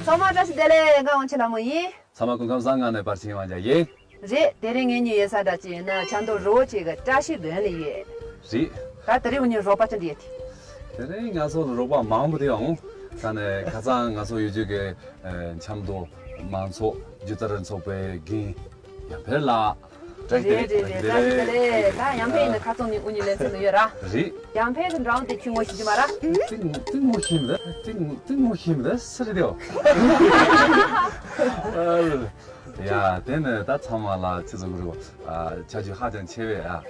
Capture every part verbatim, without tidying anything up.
ཚང་མ་བཀྲ་ཤིས་བདེ་ལེགས། ང་དབང་ཆེན་ལྷ་མོ་ཡིན། ཚང་མ་སྐུ་ཁམས་བཟང་། ང་ནས་པར་ཆེན་དབང་རྒྱལ་ཡིན། རེད། དེ་རིང་ངེད་གཉིས་ཡོད་ས་འདྲ་ཅིག་ཡིན་ན་ཆབ་མདོ་རི་བོ་ཆེ་གི་བཀྲ་ཤིས་དགོན་ལ་ཡོད། རེད། ད་དེ་རིང་འུ་གཉིས་རོགས་པ་ཅི་འདྲ་ཡོད་དེ། དེ་རིང་ང་ཚོ་ལ་རོགས་པ་མང་པོ་དེ་ཡོང་། ད་ནས་ཁ་སང་ང་ཚོ་ཡོད་རྒྱུ་གི་ཨ་ཆབ་མདོ་མང་ཚོགས་སྒྱུ་རྩལ་ཚོགས་པའི་འགན་ཡར་འཕེལ་ལགས། བཀྲ་ཤིས་བདེ་ལེགས། རེད་རེད་རེད། བཀྲ་ཤིས་བདེ་ལེགས། ད་ཡར་འཕེལ་ཡིན་ན་ཁ་སང་ནས་འུ་གཉིས་ལེ་ཚན་དུ་ཡོད་ར། རེད། ཡར་འཕེལ་གི་འགྲམ་དེ་ཁྱོད་ངོ་ཤེས་ཀྱི་མ་ར། ཏིང་ཏིང་ངོ་ཤེས་མི་འདུག་ཏིང་ཏིང་ངོ་ཤེས་མི་འདུག་སུ་རེད་དེའོ། ཡ་དེ་ནས་ད་ཚང་མ་ལ་ཆི་ཟེར་དགོས་རེད། ཨ་ཆ་རྒྱུས་ཧ་ཅང་ཆེ་བའི་ཨ་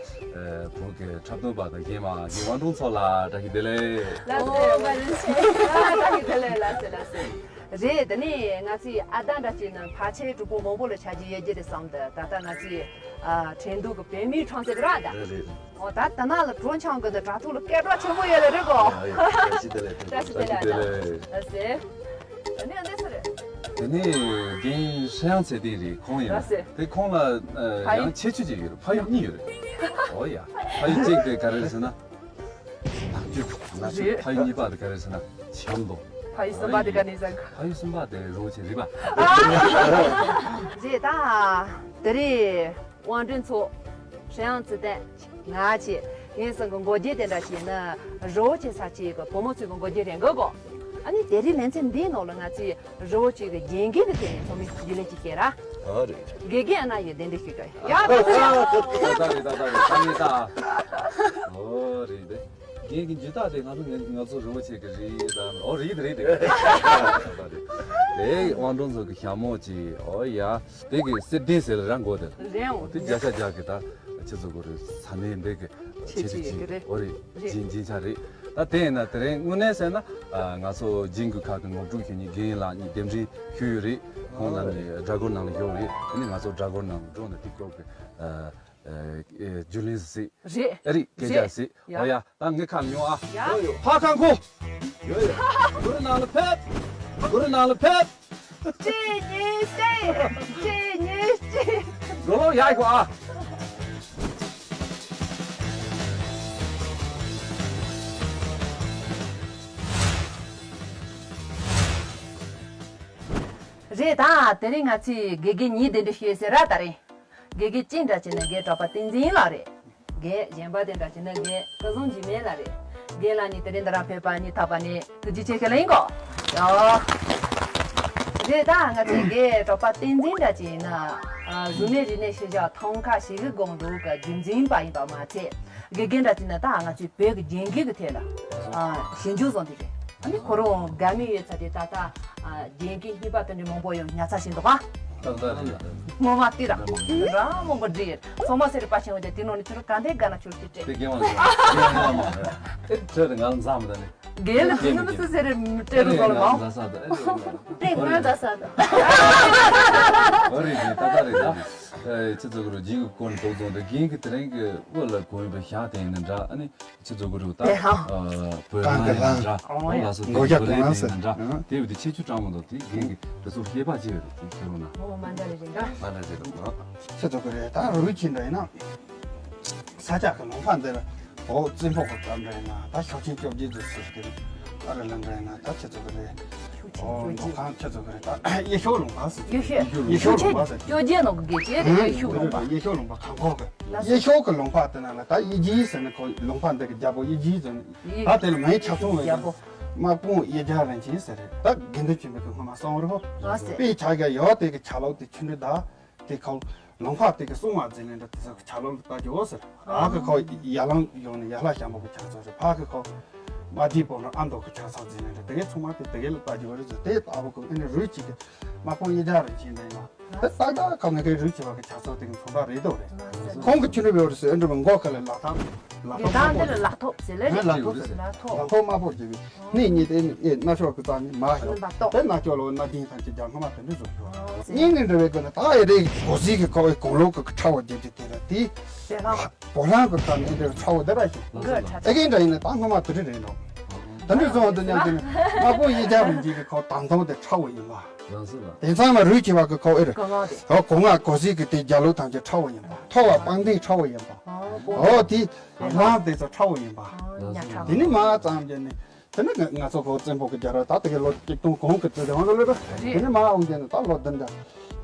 བོད་ཀྱི་འཁྲབ་སྟོན་པ་དང་རྒན་མ་རྒན་དབང་སྒྲོན་ཚོ་ལ་བཀྲ་ཤིས་བདེ་ལེགས། ལགས་སོ། བཀྲ་ཤིས་བདེ་ལེགས། ལགས་སོ་ལགས་སོ། རེད། དེ་ནས་ང་ཚོའི་ཨ་ད་འདྲ་བྱས་ན་ཕལ་ཆེར་གྲོགས་པོ་མང་པོ་ལ་ཆ་རྒྱུས་ཡོད་རྒྱུ་རེད་བསམ་འདུག་ད་ལྟ་ང་ཚོའི་ཨ་ཁྲེང་ཏུའུ་གི་བོད་མིའི་ཁྲོམ་སའི་ར་ད། རེད་རེད། ཨོ་ད་ད་ན་ལ་གྲོ་འཆང་གི་འདི་དྲ་ཐོག་ལ་སྐད་གྲགས་ཆེན་པོ་ཡོད་ལ་རེད་གོ། ཡ་ཡ། བཀྲ་ཤིས་བདེ་ལེགས། བཀྲ་ཤིས་བདེ་ལེགས། ལགས་སེ། དེ་ནས་འདི་སུ་རེད། དེ་ནས་རྒན་ཧྲི་ཡང་ཚེ་བརྟན་རེད། ཁོང་ཡིན། ལགས་སེ། དེ་ཁོང་ལ་ཨ་ཕ་ཡུལ། ཡང་ཁྱད་ཆོས་ཅིག་ཡོད་རེད། ཕ་ཡུལ་གཉིས་ཡོད་རེད། ཨོ་ཡ། ཕ་ཡུལ་གཅིག་དེ་ག་རེ་རེད་ཟེར་ན། ནག་ཆུ། ནག་ཆུ། རེད། ཕ་ཡུལ་གཉིས་པ་དེ་ག་རེ་ཟེར་ན་ཆབ་མདོ། ཕ་ཡུལ་གསུམ་པ་དེ་ག་ནས་ཟེར། ཕ་ཡུལ་གསུམ་པ་དེ་རི་བོ་ཆེ་རེད་པ། རེད་ད། དེ་རེད། དབང་སྒྲོན་མཚོ། ཧྲི་ཡང་ཚེ་བརྟན། ང་བཅས་ངེད་ཚང་གི་འགོ་འབྱེད་དེ་འདྲ་བྱས་ན་རི་བོ་ཆེ་ས་ཆའི་གི་བུ་མོ་ཚོའི་གི་འགོ་འབྱེད་རེད་འགོ་གོ། ཨ་ནི་དེ་རིང་ལེ་ཚན་འདིའི་ནང་ལ་ང་ཚོས་རི་བོ་ཆེ་གི་རྒན་རྒས་ཀྱི་ཐད་ནས་ཚང་མས་རྒྱུས་ལོན་ཅིག་བྱེད་ར། ཨ་རེད། དགེ་རྒན་ཨ་ན་ཡོད་གདན་འདྲེན་ཞུས་ཀ་ཡ། ད་ད་རེད། ད་ད་རེད། ད་ངས་ད། ཨོ་རེད་དེ། རྒན་གྱི་འཇུ་སྟངས་དེ་ང་ཚོ་ང་ང་ཚོ་རི་བོ་ཆེ་གི་རེད་ད། ཨོ་རེད་རེད་རེད། ད་ད་རེད། དེ་དབང་སྒྲོན་ཚོ་གི་ཞྭ་མོ་ཅིག་ཨོ་ཡ། དེ་གི་གསེར་ལྡན་ཟེར་ར་མགོ་དེ། རེད་འོ། དེ་བརྒྱ་ཆ་བརྒྱ་གི་ད་ཆི་ཟེར་དགོས་རེད། ས་གནས་འདི་གི་ཆེ་ཆེ་ཆེ་ཆེ་གི་རེད། ཨོ་རེད། རེད། རྒྱན་རྒྱན་ཆ་རེད། ད་དེ་ཡིན་ན་དེ་རིང་དངོས་གནས་ཟེར་ན་ཨ་ང་ཚོ་རྒྱན་གོས་ཁག་གི་ངོ་སྤྲོད་ཞུ་མཁན་རྒན་ལགས་གཉིས་རྟེན་འབྲེལ་ཞུས་ཡོད་རེད། ཁོང་རྣམ་གཉིས་སྦྲ་གུར་ནང་ལ་ཡོད་རེད། དེ་ནས་ང་ཚོ་སྦྲ་གུར་ནང་འགྲོ་ནས་དེ་སྐོར་གི་ཨ་ཨ་རྒྱུས་ལོན་ཟིག་རེད། ཨ་རེད། སྐད་ཆ་རེད། ཟིག་ཡ། ཨོ་ཡ། ད་ངས་ཁ་མྱོང་ཨ། ཡ། ཕ་ཁང་ཁོ། ཡོད་ཡོད། གུ་རུ་ནང་ལ་ཕེབས། གུ་རུ་ནང་ལ་ཕེབས། གཅིག་གཉིས་གཅིག་གཅིག་གཉིས་གཅིག་རོ་ལོ་ཡག་ཤོག་ཨ། རེད་ད། དེ་རིང་ང་ཚོས་དགེ་རྒན་གཉིས་གདན་འདྲེན་ཞུས་ཟེར་ར། ད་རེད། དགེ་རྒན་གཅིག་འདྲ་བྱས་ན་རྒན་གྲགས་པ་བསྟན་འཛིན་ལགས་རེད། རྒན་གཞན་པ་དེ་འདྲ་བྱས་ན་རྒན་སྐལ་བཟང་འཇིགས་མེད་ལགས་རེད། རྒན་ལགས་གཉིས་དེ་རིང་འདི་ར་ཕེབས་པ་གཉིས་ཐུགས་ཕན་གསོས་ཐུགས་རྗེ་ཆེ་ཞུ་ལེ་ཡིན་གོ། ཡ། རེད་ད། ང་ཚོའི་རྒན་གྲགས་པ་བསྟན་འཛིན་འདྲ་བྱས་ན་ཨ་གཟུགས་མེད་རིག་གནས་ཤུལ་བཞག་ཐང་ཁ་ཞི་གི་སྒང་དྲུག་གི་རྒྱུན་འཛིན་པ་ཡིན་པ་མ་ཚད། དགེ་རྒན་འདྲ་བྱས་ན་ད་ང་ཚོའི་བོད་ཀྱི་རྒྱན་གོས་ཀྱི་ཐད་ལ་ཨ་ཞིབ་འཇུག་བཟོ་འདི་རེད། ཨ་ནི་ཁོ་རང་དགའ་མོས་ཡོད་ཚ་དེ་ད་ལྟ་ཨ་རྒྱན་གོས་རྙིང་པ་དེ་འདྲ་མང་པོ་ཡང་ཉར་ཚགས་བྱས་འདུག་ག་ཏག་ཏག་རེད། ངོ་མ་དེ་ར་ར་མང་པོ་འདྲི་ཡོད། ཚང་མ་ཟེར་པ་ཆེན་པོ་དེ་དེ་ནང་ནས་ཁྱོད་རང་ག་འདྲའི་དགའ་ན་ཁྱོད་ཀྱིས་དེ་སྤྲད། དགེ་བ་ཟེར་དགེ་བ་མ་རེད། དེ་ཁྱོད་དེ་ང་ལ་མཛའ་མི་ད་ནི། རྒན་ལ་དེ་ནི་མི་སུ་ཟེར་རེད་མི་སྤྲད་རུ་ཟོ་ལ་མང་། མཛའ་ས་ད་ཨེ་རེད། དེ་ང་མཛའ་ས་ད། ཨོ་རེད་རེད། ཏག་ཏག་རེད་ད། ཨེ་ཆི་ཟེར་དགོས་རེད། རྒྱན་གོས་སྐོར་ནས་རྡོག་རྫོང་དེ་རྒན་གྱི་དེ་རིང་གི་དབུ་ལ་གོན་པའི་ཞྭ་དེ་ཡིན་ན་འདྲ། ཨ་ནི་ཆི་ཟེར་དགོས་རེད་ད། དེ་ཧང་། ཨ་བོད་རང་ཡིན་ན་འདྲ། ཨོ་ལགས་སོ། དེ་གི་བོད་རིགས་དེ་ཡིན་ན་འདྲ། དེ་བས་དེ་ཁྱད་ཆོས་སྤྲང་མོ་འདུག་དེ་རྒན་གྱི་དེ་ཚོ་ཤེས་པ་ཅི་ཡོད་རེད། དེ་ཁྱེད་རང་ན། ཨོ་མ་འདྲ་རེད་རེད་འདྲ། མ་འདྲ་རེད་འདུག་ཆི་ཟེར་དགོས་རེད། ད་རུས་ཆེན་འདྲ་ཡིན་ན། ས་ཆ་གི་ལུང་པ་འདིར་འོ་བཙན་པོ་གི་སྐབས་འདྲ་ཡིན་ན། ད་ཤོག་ཆེན་བཅོ་བརྒྱད་ཟེར་གི་རེད། ཨ་རི་ལ་འདྲ་ཡིན་ན་ད་ཆི་ཟེར་གི་རེད། འོ་ལུང་ཁང་ཆི་ཟེར་གི་རེད། ད་གཡུ་ཤོག་ལུང་པ་ཟེར་གི་རེད། གཡུ་ཤོག་ལུང་པ་ཟེར་གི་རེད། བཅོ་བརྒྱད་ནང་གི་དགེ་རྒན་རེད། གཡུ་ཤོག་ལུང་པ། གཡུ་ཤོག་ལུང་པ་གང་གོ་གི། གཡུ་ཤོག་གི་ལུང་པ་དེ་ནང་ལ་ད་གཡུ་རྗེ་ཟེར་ནི་ཁོ་ལུང་པ་འདི་གི་རྒྱལ་པོ་གཡུ་རྗེ་ཟེར་ནི། ད་དེ་ལ་མིང་ཆ་ཚང་བའི་རྒྱལ་པོ། དམག་དཔོན་གཡུ་རྒྱལ་རིན་ཆེན་ཟེར་རེད། ད་དགེ་འདུན་ཆོས་འཕེལ་གི་སྔོན་མ་གསང་བ་རེད་ཧོ། ཨ་ཟེར། དཔེ་ཆ་རྒྱ་ཡོད་དེ་གི་ཆ་ལོག་དེ་ཆུ་འབྲི་ད། དེ་ཁོ་ལུང་པ་དེ་གི་སྲུང་བ་འཛིན་ལེན་འདྲ་དེ་ཚོ་གི་ཆ་ལོག་ལ་ལྟ་རྒྱུ་འོ་ཟེར། ཨ་གི་ཁོ་ཡ་ལང་ཡོང་ནས་ཡ་ལྷ་ཞང་པོ་གི་ཆགས་ཚོད་རེད། ཕ་གི་ཁོ་མ་བདེ་པོ་ན་ཨ་མདོ་གི་ཆགས་ཚོད་འཛིན་ལེན་འདྲ་དེ་གའི་ཚང་མ་དེ་དེ་གའི་ལ་ལྟ་རྒྱུ་འོ་རེད་ཟེར། དེ་ལྟ་བུ་ཁོ་ཨེ་ནི་རུས་གཅིག་གི་དམག་དཔོན་གཡུ་རྒྱལ་རིན་ཆེན་འདྲ་ཡིན་ན་དེ་ཏག་ཏག་ཁོ་ངེད་ཀའི་རུས་གཅིག་བ་གི་ཆགས་ཚོད་དེ་གི་མཚོན་པ་རེད་དོ་རེད། ཁོང་གི་ཆུ་ནུབ་ཡོད་རེད་ཟེར། ཨེ་འདྲ་བ་མགོ་ཁ་ལ་ལག་ཐང་། ལག་ཐོག་དང་དེ་ལ་ལག་ཐོག་ཟེར་ལེ་རེད། ལག་ཐོག་ཟེར། ལག་ཐོག་ལག་ཐོག་དམར་པོ་རྒྱུ་བའི་སྣེ་གཉིས་དེ་ནི་ཨེ་སྣ་ཤོག་གི་རྩ་ནི་མ་ཤོག་ལག་ཐོག་དེ་སྣ་ཤོག་ལོ་སྣ་སྡིང་ཐམས་ཅད་རྒྱ་སྔ་མ་དེ་འདྲ་བཟོ་ཤོག་ཨོ་ཟེར། གཉིས་ནི་འདྲ་བའི་སྐོར་ནི་ད་ཨེ་རེད། གོ་ཟིག་གི་ཁོ་བའི་གོང་ལོག་གི་ཁྲ་བོ་རྒྱབ་ཀྱི་དེ་ལ་དེ། དེ་ལ། བོ་ལང་གི་རྩ་ནི་ཨེ་འདྲ་ཁྲ་བོ་དེ་ར་ཞིག་གི་ཁྲ་ཨེ་གེ་འདྲ་ཡིན་ན་ད་སྔ་མ་དེ་འདྲ་རེད་འགྲོ། དེ་འདྲ་བཟོ་འོང་དུ་མཉམ་དེ་ནི་དམག་དཔོན་གཡུ་རྒྱལ་རིན་ཆེན་གི་ཁོ་དང་ཐོག་དེ་ཁྲ་བོ་ཡིན་པ། ལགས་སོ་ལགས། དེང་སང་མ་རུས་གྱི་བ་གི་ཁོ་ཨེ་རེད། གོ་ལོག་དེ། ཧོ་གོ་ང་གོ་ཟིག་གི་དེ་རྒྱ་ལོ་ཐམས་ཅད་ཁྲ་བོ་ཡིན་པ། ཐོ་བ་པང་གདན་ཁྲ་བོ་ཡིན་པ། ཨོ་གོ་ལོག་ཨོ་དེ། ལང་དེ་ཚོ་ཁྲ་བོ་ཡིན་པ། ཨོ་ཉ་ཁྲ་བོ། དེ་ནི་མ་ཙམ་གྱི་ནི། དེ་ནས་ང་ང་ཚོ་གོ་བཙན་པོ་གི་རྒྱལ་རབས་ད་ལྟ་གི་ལོ་ཆིག་སྟོང་གོང་གི་དུས་དེ་བང་ལོ་ལོ་རེད། དེ་ནས་མ་འོང་དེ་ནས་ད་ལོ་བདུན་ཟླ་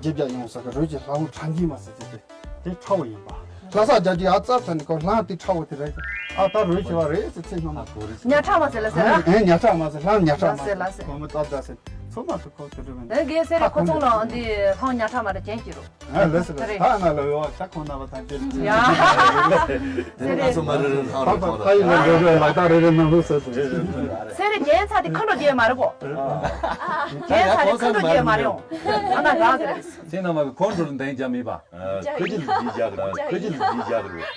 བརྒྱད་བརྒྱ་ཡོང་ས་གི་རུས་ཀྱི་ལྷ་བུ་ཁྲ་འགྱིང་མ་ཟེར་གྱི་དེ་དེ་ཁྲ་བོ་ཡིན་པ། ལྷ་ས་རྒྱལ་རྒྱུ་ཡ་རྩ་ཚ་ནི་ཁོ་ལྷ་དེ་ཁྲ་བོ་དེ་རེད། ཨ་ད་རུས་ཀྱི་བ་རེད་ཟེར་ཚེ་སྔོན་མ། ཉ་ཁྲ་མ་ཟེར་ལ་ཟེར་ཨ། ཨེ་ཉ་ཁྲ་མ་ཟེར་ལྷ་ཉ་ཁྲ་མ་ཟེར་ལ་ཟེར། ཁོ་མི་རྩ་རྩ་ཟེར་ཚོ་མ་ཐུ་ཁོ་དེ་རེད་མིན། ཨེ་གེ་སེ་རེ་ཁོ་ཚོང་ལ་འདི་ལྷ་ཉ་ཁྲ་མ་རེད་ཅན་གྱི་རུ། ཨ་ལེ་སི་ལེ་སི། ད་ང་ལ་ཡོད་ད་ཁོང་རྣམ་པ་ཐམས་ཅད། ཡ། ང་ཚོ་མ་རེ་རེ་ལྷག་རེ་ཐོག་ད་ཡིན་ལ་འགྲོ་རེ་ལག་ད་རེ་རེ་ནང་ལུགས་ཟེར་དུ། སེ་རེ་རྒྱན་ཚ་དེ་ཁ་འགྲོ་རྒྱན་མ་རེད་གོ། རྒྱན་ཚ་དེ་ཁ་འགྲོ་རྒྱན་མ་རེད་ཡོང་། ཨ་ན་རག་གི་རེད། སེ་ན་མ་གི་ཁོང་འགྲོ་རུ་འདན་རྒྱ་མེད་པ། ཁ་ཅིག་ལ་ཇི་རྒྱག་གི་རེད། ཁ་ཅིག་ལ་ཇི་རྒྱག་གི་རེད།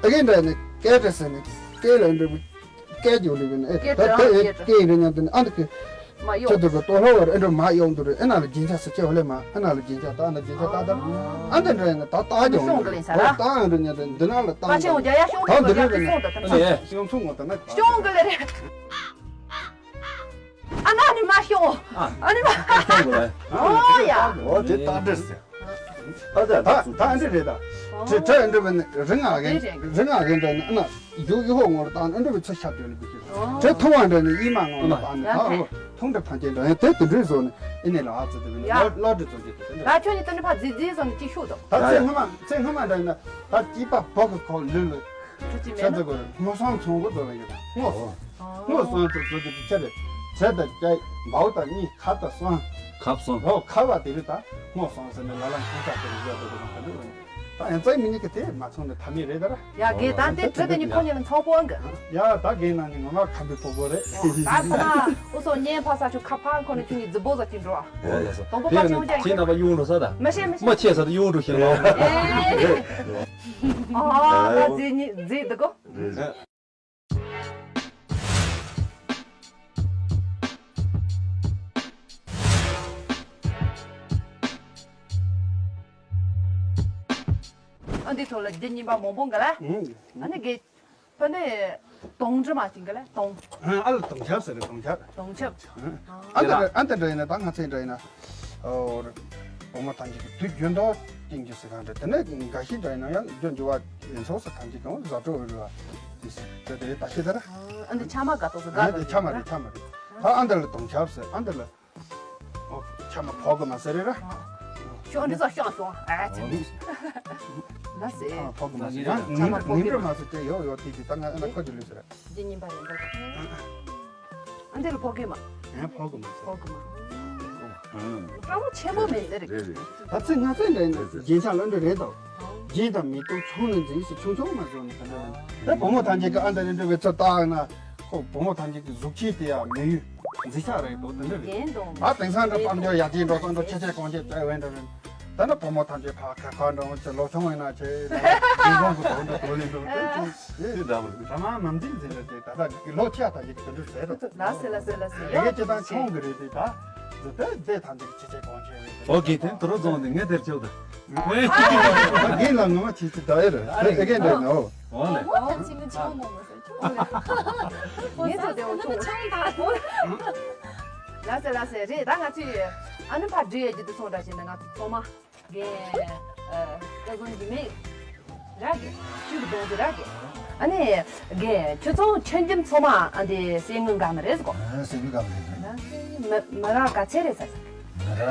ཨ་གིན་འདྲ་ནི་སྐད་དྲ་ཟེར་ནི་སྐད་ལ་འགྲོ་བའི། སྐད་ཀྱི་འོག་ལས་བྱས་ནས་ཨེ་ད་ད་ཨེ་སྐད་རེ་ཉན་དུ་ནི་ཨ་འདི་གི་མ་ཁྱོད་གཡོག་དེ་གི་ལྟོ་ལྷ་བར་ཨེ་འགྲོ་མ་གཡོག་འདུག་རེད། ཨེ་ན་ལ་རྒྱན་ཆ་སི་ཁྱེད་འོ་ལས་མ་ཨེ་ན་ལ་རྒྱན་ཆ་ད་ཨ་ན་རྒྱན་ཆ་ད་ད་ཨ་འདི་འདྲ་ཡིན་ན་ད་ད་ཀྱང་ཤོང་གི་ལེན་ས་ར། ད་ཨ་འདྲ་ཉན་དུ་འདི་ན་ལ་ད་པ་ཆེན་འོ་རྒྱ་ཡ་ཤོང་ད་འདི་རེད་ན་ཤོང་ད་ད་ཨེ་ཤོང་ཚུགས་ངོ་ད་ན་ཤོང་གི་ལེ་རེད། ཨ་ན་ནི་མ་ཤོང་ཨ་ནི་མ་ཤོང་གི་ལེ། ཨོ་ཡ། ཨོ་དེ་ད་འདྲ་ཟེར། ཨ་ད་ད་ད་འདི་རེད་ད། དྲི་དྲི་འདི་བས་ནི་རི་ང་གན་རི་ང་གན་འདྲ་ནི་ཨ་ན་ཡུ་ཡུ་ཧོ་ངོར་བཏང་ནི་འདི་བས་ཚོ་ཤ་བྲལ་ལི་བུ་ཤི། དྲི་ཐུང་བ་འདྲ་ནི་ཡི་མ་ངོར་བཏང་ནི་ད་ཧོ་ཐུང་འདྲ་ཐང་ཅན་འདྲ་ཡང་དེ་དུ་འདྲི་བཟོ་ནི་ཨི་ནི་ལ་ཨ་ཙི་དུ་བས་ནི་ལོ་ལོ་འདྲི་བཟོ་རྒྱུ་དུ་འདྲ། ད་ཁྱོད་ནི་དུ་ནི་ཕ་ཛི་ཛི་བཟོ་ནི་ཅི་ཤུག་དོ། ད་ཚེ་སྔོན་མ་ཚེ་སྔོན་མ་འདྲ་ཡིན་ན་ད་སྐྱིད་པ་བོ་གི་ཁོ་ལུས་ལུས། ཁྱོད་ཀྱི་མེད་ན། ཚེ་འདི་གོ་རེ་སྔོ་སང་ཚོང་གོ་དོ་ལ་ཡོད་ད་སྔོ་སང་། སྔོ་སང་དུ་བཟོ་རྒྱུ་དུ་ཆ་རེ། ཚེ་དང་སྐྱ་འབའ་བོ་དང་གཉིས་ཁ་དང་སང་། ཁབ་སང་། ཧོ་ཁ་བ་དེ་རི་ད་སྔོ་སང་ཟེར་ནས་ལ་ལ་ཁྱི་ཁ་དེ་རི་ཡོད་དོ་དོ་དང་དེ་འདྲ་ད་ཡང་ཚེ་མི་ཉིད་ཀྱི་དེ་མ་ཚང་ནས་ཐ་མི་རེད་ད་ར། ཡ་གེ་ད་དེ་བྲི་དེ་ནི་ཁོ་ཉིད་ལ་ཚོང་པོ་ཨང་གི། ཡ་ད་གེ་ན་ནི་ང་མ་ཁ་བི་པོ་པོ་རེད། ད་ཁོ་ན་ཨུ་སོ་གཉན་ཕ་ས་ཆུ་ཁ་ཕ་ཁོ་ནི་ཆུ་ནི་རྫི་པོ་ཟ་གྱིན་འགྲོ་ཨ། དང་པོ་ཁ་ཆེ་འོ་ཅག་ཁྱེད་རྣམ་པ་གཡུག་འགྲོ་ས་ད། མ་ཤེས་མ་ཤེས། མ་ཁྱེད་ས་ད་གཡུག་འགྲོ་ཤེས་ལོ། ཨ་ད་རྫི་ནི་རྫི་འདི་གོ། རེད། ཨ་འདི་ཐོག་ལ་རྒྱུ་གཉིས་པ་མང་པོ་འགའ་ལ། ཨ་ནི་དགེ་ཕ་ནི་དོང་འདྲི་མ་ཅིག་འགའ་ལ་དོང་། ཨ་ལ་དོང་ཆབ་ཟེར་རེད་དོང་ཆབ། དོང་ཆབ། ཨ་འདི་འདྲ་ཨ་འདི་འདྲ་ཡིན་ན་ད་ང་ཚོའི་འདྲ་ཡིན་ན། ཨོ། བུ་མོ་ཐམས་ཅད་ཀྱི་དུས་རྒྱུན་དུ་ཅིང་ཅི་སི་གང་འདྲ་དེ་ནས་འགའ་ཞིག་འདྲ་ཡིན་ན་ཡང་རྒྱུ་འགྱུར་བ་ཡིན་ཚོགས་སུ་ཐམས་ཅད་ཀྱང་བཟའ་སྤྲོ་འོས་རུ་བ་དེ་དེ་ད་ཤི་ད་ར། ཨ་འདི་ཆ་མ་ག་ཏོག་སུ་ག་ཨ་འདི་ཆ་མ་རེད་ཆ་མ་རེད། ད་ཨ་འདི་ལ་དོང་ཆབ་ཟེར་ཨ་འདི་ལ། ཨོ་ཆ་མ་ཕོག་གི་མ་ཟེར་རེད་ར། ཤོག་འདི་ཚོ་ཤོག་ཤོག་ཨ་ཙི། ལ་ཟེར། ཕོག་གི་མ་ཟེར་ཡང་ཆ་མ་ནིང་ཕོག་གི་ནིང་རེ་མ་ཟེར་ཏེ་ཡོ་ཡོ་དེ་དེ་ད་ང་ཨ་ན་ཁོ་ཅི་ལུས་ཟེར། རྒྱུ་གཉིས་པ་ཡིན་པ། ཨ་འདི་ལ་ཕོག་གི་མ། ཨེ་ཕོག་གི་མ་ཟེར། ཕོག་གི་མ། སྤྲང་པོ་ཆེན་པོ་མེད་ཟེར། རེད་རེད། ད་ཚེ་ང་ཚོའི་འདྲ་ཡིན་ན་རྒྱན་ཆ་ལ་འདྲ་རེད་དོ། རྒྱན་དང་མེ་ཏོག་ཆུང་ནས་འཛིན་སུ་ཆུང་ཆུང་མ་བཟོ་ནས་ག་འདྲ་ཡིན། ད་བུ་མོ་ཐམས་ཅད་ཀྱི་ཨ་འདྲ་རེ་འདྲ་བའི་ཚོ་བཏགས་ན། ཁོ་བུ་མོ་ཐམས་ཅད་ཀྱི་གཟུགས་བྱད་དེ་ཡང་མི་ཡུལ་འཛིན་ཆགས་རེད་དོ་དེ་འདྲ་རེད། རྒན་དང་། ཨ་དེང་སང་འདྲ་དཔལ་འབྱོར་ཡར་རྒྱས་འགྲོ་སོང་འགྲོ་ཆེ་ཆེ་གོང་ཆེ་བྱས་འོས་འདྲ་རེད། ད་ནི་བུ་མོ་ཐམས་ཅད་ཕ་ཁ་ཁ་འདྲ་འོང་ཆེ་ལོ་ཆུང་ཡིན་ན་ཆེ་ལ་ལ་དེང་སང་གི་དོན་འདྲ་དོན་ལེན་འགྲོ་དེ་ཚོ་དེ་འདྲ་མ་རེད། ད་མ་མ་འཛིན་འཛིན་རེད་དེ་ད་ལྟ་གི་ལོ་ཆེ་ཐམས་ཅད་ཀྱི་དོན་འགྲུབ་ཟེར་རོ། ལ་སེ་ལ་སེ་ལ་སེ་དེ་གའི་ཡོད་སྤྱི་བཏང་ཆུང་གི་རེད་དེ་ད་ཟི་ཏེ་དེ་ཐམས་ཅད་ཀྱི་ཆེ་ཆེ་གོང་ཆེ་རེད། ཨོ་གི་དེ་དུ་རོ་རྫོང་ནས་ངས་དེར་ཆོག་ད། རྒན་ལ་ངོ་མ་བྱེད་ཀྱི་ད་ཨེ་རེད་ཨེ་རྒན་རེད་ནོ། འོ་ལེ། ཨོ་ཅི་མི་ཆུང་མོ་མོ་ཟེར་ཆུང་མོ་ལེ། ངས་ཚོ་དེ་འོ་ཆུང་མོ། ལ་སེ་ལ་སེ་རེད་ད་ང་ཚོས་ཨ་ནི་ཕར་འདྲི་ཡས་ཀྱི་དུ་སོང་འདྲ་བྱས་ན་ང་ཚོ་ཚང་མ་རྒན་སྐལ་བཟང་འཇིགས་མེད་ར་རྒན་ཁྱོད་ཀྱི་གདོང་དུ་ར་རྒན་ཨ་ནི་རྒན་ཁྱོད་ཚོ་ཆོས་འཇིམ་ཚང་མ་ཨ་འདི་སེ་ངོ་འགའ་མི་རེད་ཟེར་གོ། ཨ་སེ་ངོ་འགའ་མི་རེད་ཟེར། མི་མི་ར་ག་ཚད་རེད་ཟེར། མི་ར་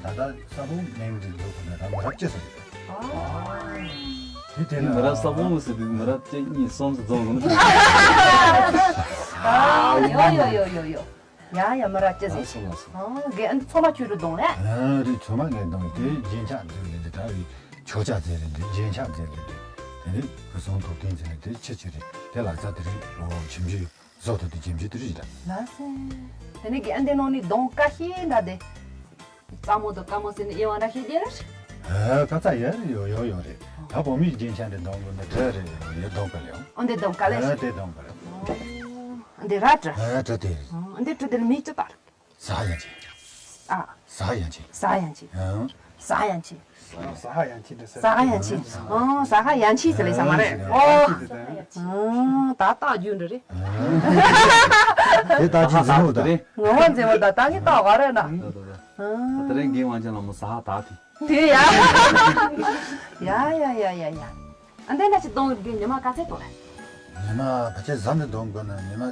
ད་ལྟ་ས་བོན་ནས་འདི་འདུག་གོ་ན་ད་མི་ར་བཅུ་ཟེར་གི་རེད། དེ་དེ་ནི་མི་རབས་ས་བོན་ཟེར་དུས་མི་རབས་གཅིག་གཉིས་གསུམ་ཟེར་རྫོང་རུང་། ཨ་ཡོ་ཡོ་ཡོ་ཡོ་ཡོ། ཡ་ཡ་མི་རབས་གཅིག་ཟེར་ཞིག་ཨ་རྒན་ཨ་འདི་ཚང་མ་ཁྱོད་རུ་གདོང་རེད། ཨ་རེད་ཚང་མ་ངའི་གདོང་དེ་རྒྱན་ཆ་འཛུལ་ནས་འདི་དྲ་བའི་ཆོས་ཆ་ཟེར་རེད་འདི་རྒྱན་ཆ་ཟེར་རེད་འདི་དེ་ནི་ཁུ་སང་ཐོབ་ཐེངས་ཟེར་ནས་དེ་ཆི་ཆི་རེད་དེ་ལག་ཆ་དེ་རེད་ལོ་ཆུང་ཆུང་། བཟོ་ཐུབ་དེ་རྒྱན་ཆ་དེ་རེད་ད། ལགས་སེ། དེ་ནས་རྒན་ཨ་འདི་ནང་ནས་གདོང་དཀར་ཤིང་འདྲ་དེ། གཙང་མོ་དང་དཀར་མོ་ཟེར་ནས་དབྱེ་བ་འདྲ་ཤེས་ཀྱི་རེད། ཨ་ཁ་ཚ་ཡ་རེད་ཡོ་ཡོ་ཡོ་རེད། ད་བོད་མིའི་རྒྱན་ཆ་འདི་གདོང་དགོས་ན་དེ་རེད་ཡོ་གདོང་དཀར་ཡོ། ཨ་འདི་གདོང་དཀར་ལས། ཨ་དེ་གདོང་དཀར་ཡོ། ཨ་འདི་ར་དྲི། ཨ་དྲི་དེ་རེད། ཨ་འདི་དྲི་དེ་ལ་མིང་ཅི་བཏགས་རེད། ཟ་ཡང་ཆེ། ཨ། ཟ་ཡང་ཆེ། ཟ་ཡང་ཆེ། ཨང་། ཟ་ཡང་ཆེ། ཟ་ཧ་ཡང་ཆེ་འདྲ་ཟེར། ཟ་ཧ་ཡང་ཆེ། ཨང་། ཟ་ཧ་ཡང་ཆེ་ཟེར་ལེ་ས་མ་རེད། ཨོ། ཨང་། ད་རྟགས་རྒྱུ་འདྲ་རེད། དེ་རྟགས་ཀྱི་མཛེས་མོ་ད། ངོ་བོ་མཛེས་མོ་ད་ད་ངས་རྟགས་ག་རེ་ན། ཨང་། དེ་རིང་རྒན་དབང་ཅན་ལ་མོ་ཟ་ཧ་ད་དེ། དེ་ཡ། ཡ་ཡ་ཡ་ཡ་ཡ། ཨ་འདི་ན་ཅི་གདོང་གི་ཉི་མ་ག་ཚད་ཏོ་ལེ། ཉི་མ་ཕལ་ཆེར་ཟམ་དུ་གཏོང་དགོས་ན་ཉི་མ་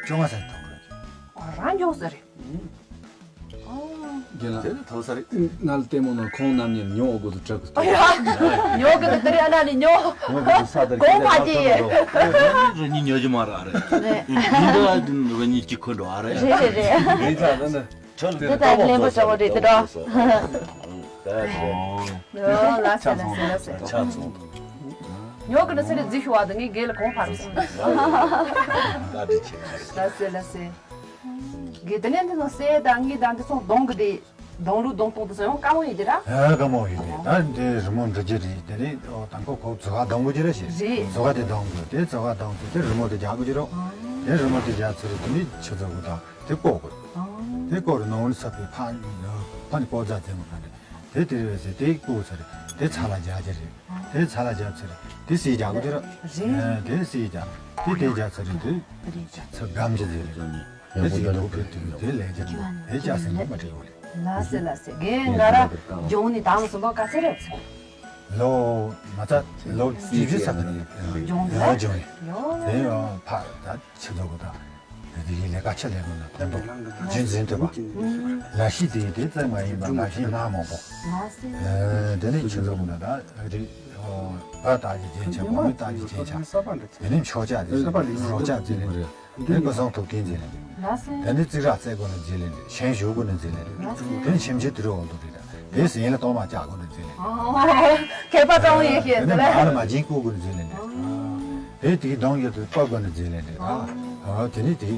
བཅོ་ལྔ་ཙམ་གཏོང་དགོས། ཨ། རང་མགྱོགས་ས་རེད། རྒན་ལགས། དེ་ནི་ཐོག་ས་རེད། ང་ལ་ལྟད་མོ་ན་ཁོང་རྣམ་གཉིས་ཉོ་དགོས་དུ་གྲགས་ཀྱི། ཉོ་གི་དུ་དེ་རེད། ཨ་ན་ནི་ཉོ། ཉོ་གི་དུ་ས་དེར་གོང་ཁ་གི། རང་ཉིད་ཉོ་རྒྱུ་མ་ར་རེད། ཡིན་ད་རང་ཉིད་གཅིག་ཁོ་འགྲོ་ཨ་རེད། རེད་རེད་རེད། ཡིན་ད་ད་ནི། དེ་ལྟར་གླེན་པོ་བྱ་བ་རེད་དེ་འདྲ། ལ་སེ་ལ་སེ་ལ་སེ། ཉོ་གི་ནི་སེ་རེ་རྫི་ཤུ་བ་དང་ངའི་རྒན་ལ་གོང་འཕར་སོང་། ལ་སེ་ལ་སེ། རྒན་དེ་ནས་འདི་ཚོ་སེ་དང་ངའི་དང་འདི་ཚོ་གདོང་གི་དེ་གདོང་ལུག་གདོང་གཏོང་དུ་སོང་ཡང་དཀའ་མོ་ཡིན་གྱི་ར། ཨ་དཀའ་མོ་ཡིན་གྱི། ད་འདི་རི་མོ་འབྲི་རྒྱུ་རེད། དེ་ནས་ཨོ་དང་ཁོ་ཁོ་ཟུར་ཁ་གདོང་དགོས་ཀྱི་ར་ཞེས། རེད། ཟུར་ཁ་དེ་གདོང་དགོས། དེ་ཟུར་ཁ་གདོང་དེ་དེ་རི་མོ་དེ་རྒྱག་དགོས་ཀྱི་ར། དེ་རི་མོ་དེ་རྒྱག་ཚར་རེད། དེ་ནས་ཆུ་ཚོད་དགུ་དང་དེ་བཀོག་དགོས། དེ་བཀོག་རེད། ནང་ནས་ཚ་པའི་ཕ་ཕ་ནས་བཀོག་རྫ་དེ་མོ་ག་རེད། དེ་དེ་རེད་ཟེར། དེ་བཀོག་ཚར་རེད། དེ་ཚ་ལ་རྒྱག་རྒྱུ་རེད། དེ་ཚ་ལ་རྒྱབ་ཚར་རེད། དེ་སེ་རྒྱག་དགོས་ཀྱི་ར། རེད། ཨ་དེ་སེ་རྒྱག་དེ་དེ་རྒྱག་ཚར་རེད། དེ་རེད། ཚ་སྒམ་གྱི་ཟེར་རེད། དེ་སེ་རྒྱག་དེ་དེ་ལས་རྒྱག་དེ་ཅག་སེ་ནས་མ་བྲིས་ཡོད་རེད། ལ་སེ་ལ་སེ། རྒན་ང་ར་ལྗོངས་ནས་དང་སུ་འབོ་ག་ཚེ་རེད། ལོ་མ་ཚད་ལོ་བཅུ་བཞི་ཙམ་རེད། ལྗོངས་ནས་ལ་ལྗོངས་ནས། ཡོ་ཡོ། དེ་ཡང་ཕ་ད་ཆུ་ཚོད་དགུ་དང་། དེ་ཡི་ལས་ཀ་ཆ་ལས་དགོས་ན་དོན་དུ་རྒྱུན་འཛིན་ཐུབ་པ། ལ་ཤི་དེ་དེ་ཙམ་མ་ཡིན་པར་ལ་ཤི་སྣ་མང་པོ། ལ་སེ། དེ་ནས་ཆུ་ཚོད་དགུ་དང་ད་རེད། བུ་ལྟ་རྒྱུ་རྒྱན་ཆ། བུ་མོ་ལྟ་རྒྱུ་རྒྱན་ཆ། དེ་ནས་མཆོད་ཆ་དེ་རོགས་ཆ་དེ་ལས་རེད། དེ་སྐུ་གསུང་ཐུགས་རྟེན་ཟེར་ནས། དེ་ནི་རྩིག་ར་རྩེ་དགོས་ནི་ཟེར་ནས། ཞིང་ཞུ་དགོས་ནི་ཟེར་ནས། དེ་ནི་ཁྱིམ་ཆུ་དུ་རུ་འོང་དུ་རེད། དེ་ཟིན་ལ་གཏོར་མ་བཅག་དགོས་ནི་ཟེར་ནས། མཁས་པ་ཙམ་ཡིན་ཞེས་ཟེར་ནས། མ་ལ་མ་བྱིན་བསྐུར་དགོས་ནི་ཟེར་ནས། དེ་དེའི་གདོང་ཡོད་དུ་བཀབ་དགོས་ནི་ཟེར་ནས། དེ་ནི་དེ་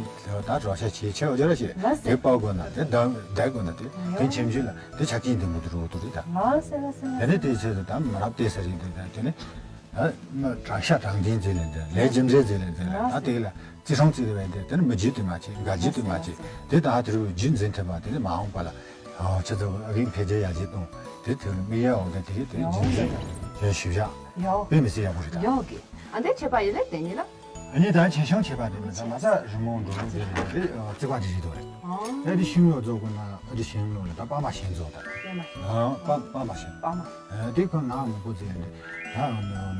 ད་རོགས་ཆ་ཆེ་ཆེ་བ་ཅོ་ར་ཞེས་དེ་བཀབ་དགོས་ན། དེ་བསྡད་བསྡད་དགོས་ན། དེ་དེ་ཁྱིམ་ཆུ་ལ་དེ་ཆ་རྐྱེན་དེ་མུ་དུ་རུ་དུ་རེད་ད། དེ་ནི་དེ་ཆེད་དུ་ད་མ་རབས་བལྟས་ས་རེད་འདུག་ད་དེ་ནི། ཨ་མ་དྲག་ཤ་དྲག་འདིན་ཟེར་ལེན་དེ། ལས་རྒྱུ་འབྲས་ཟེར་ལེན་དེ། ད་དེ་ལ་རྩི་སྲུང་བརྩི་བས་དེ། དེ་ནི་མི་རྒྱུད་དུ་མ་བྱེད། འགལ་རྒྱུད་དུ་མ་བྱེད། དེ་ད་དེ་རུ་རྒྱུད་འཛིན་ཐུབ་པ་དེ་ནི་མ་འོངས་པ་ལ་ཨ་ཆུ་ཚོད་རིགས་འཕེལ་རྒྱས་ཡར་རྒྱས་གཏོང་། དེ་དེ་རུ་མི་ཡ་འོང་དེ་དེ་དེ་རྒྱུད་འཛིན་དེ་ཞིབ་བཞག་ཡོ། དཔེ་མི་སྲིད་ཡག་པོ་རེད་ད། ཡོ་གི། ཨ་འདི་བྱེད་པ་ཡིན་ལེ་དེ་ཉིད་ལ། ཨ་ནི་ད་ཆེ་ཆུང་བྱེད་པ་དེ་མི་ཚང་མ་ས་རི་མོ་འགྲོ་རུ་དེ་རེད། དེ་རྩིག་པ་དེ་རེད་དོ་རེད། ཨ་དེ་ཤིང་ལོ་རྫོགས་དགོས་ན་ཨ་དེ་ཤིང་ལོ་ལ་ད་པ་མ་ཤིང་རྫོགས་ད། པ་མ་ཤིང་། ཨ་པ་པ་མ་ཤིང་། པ་མ། ཨ་དེ་ཁོ་ནག་མོ་པོ་ཟེར་ལེན་དེ། ད་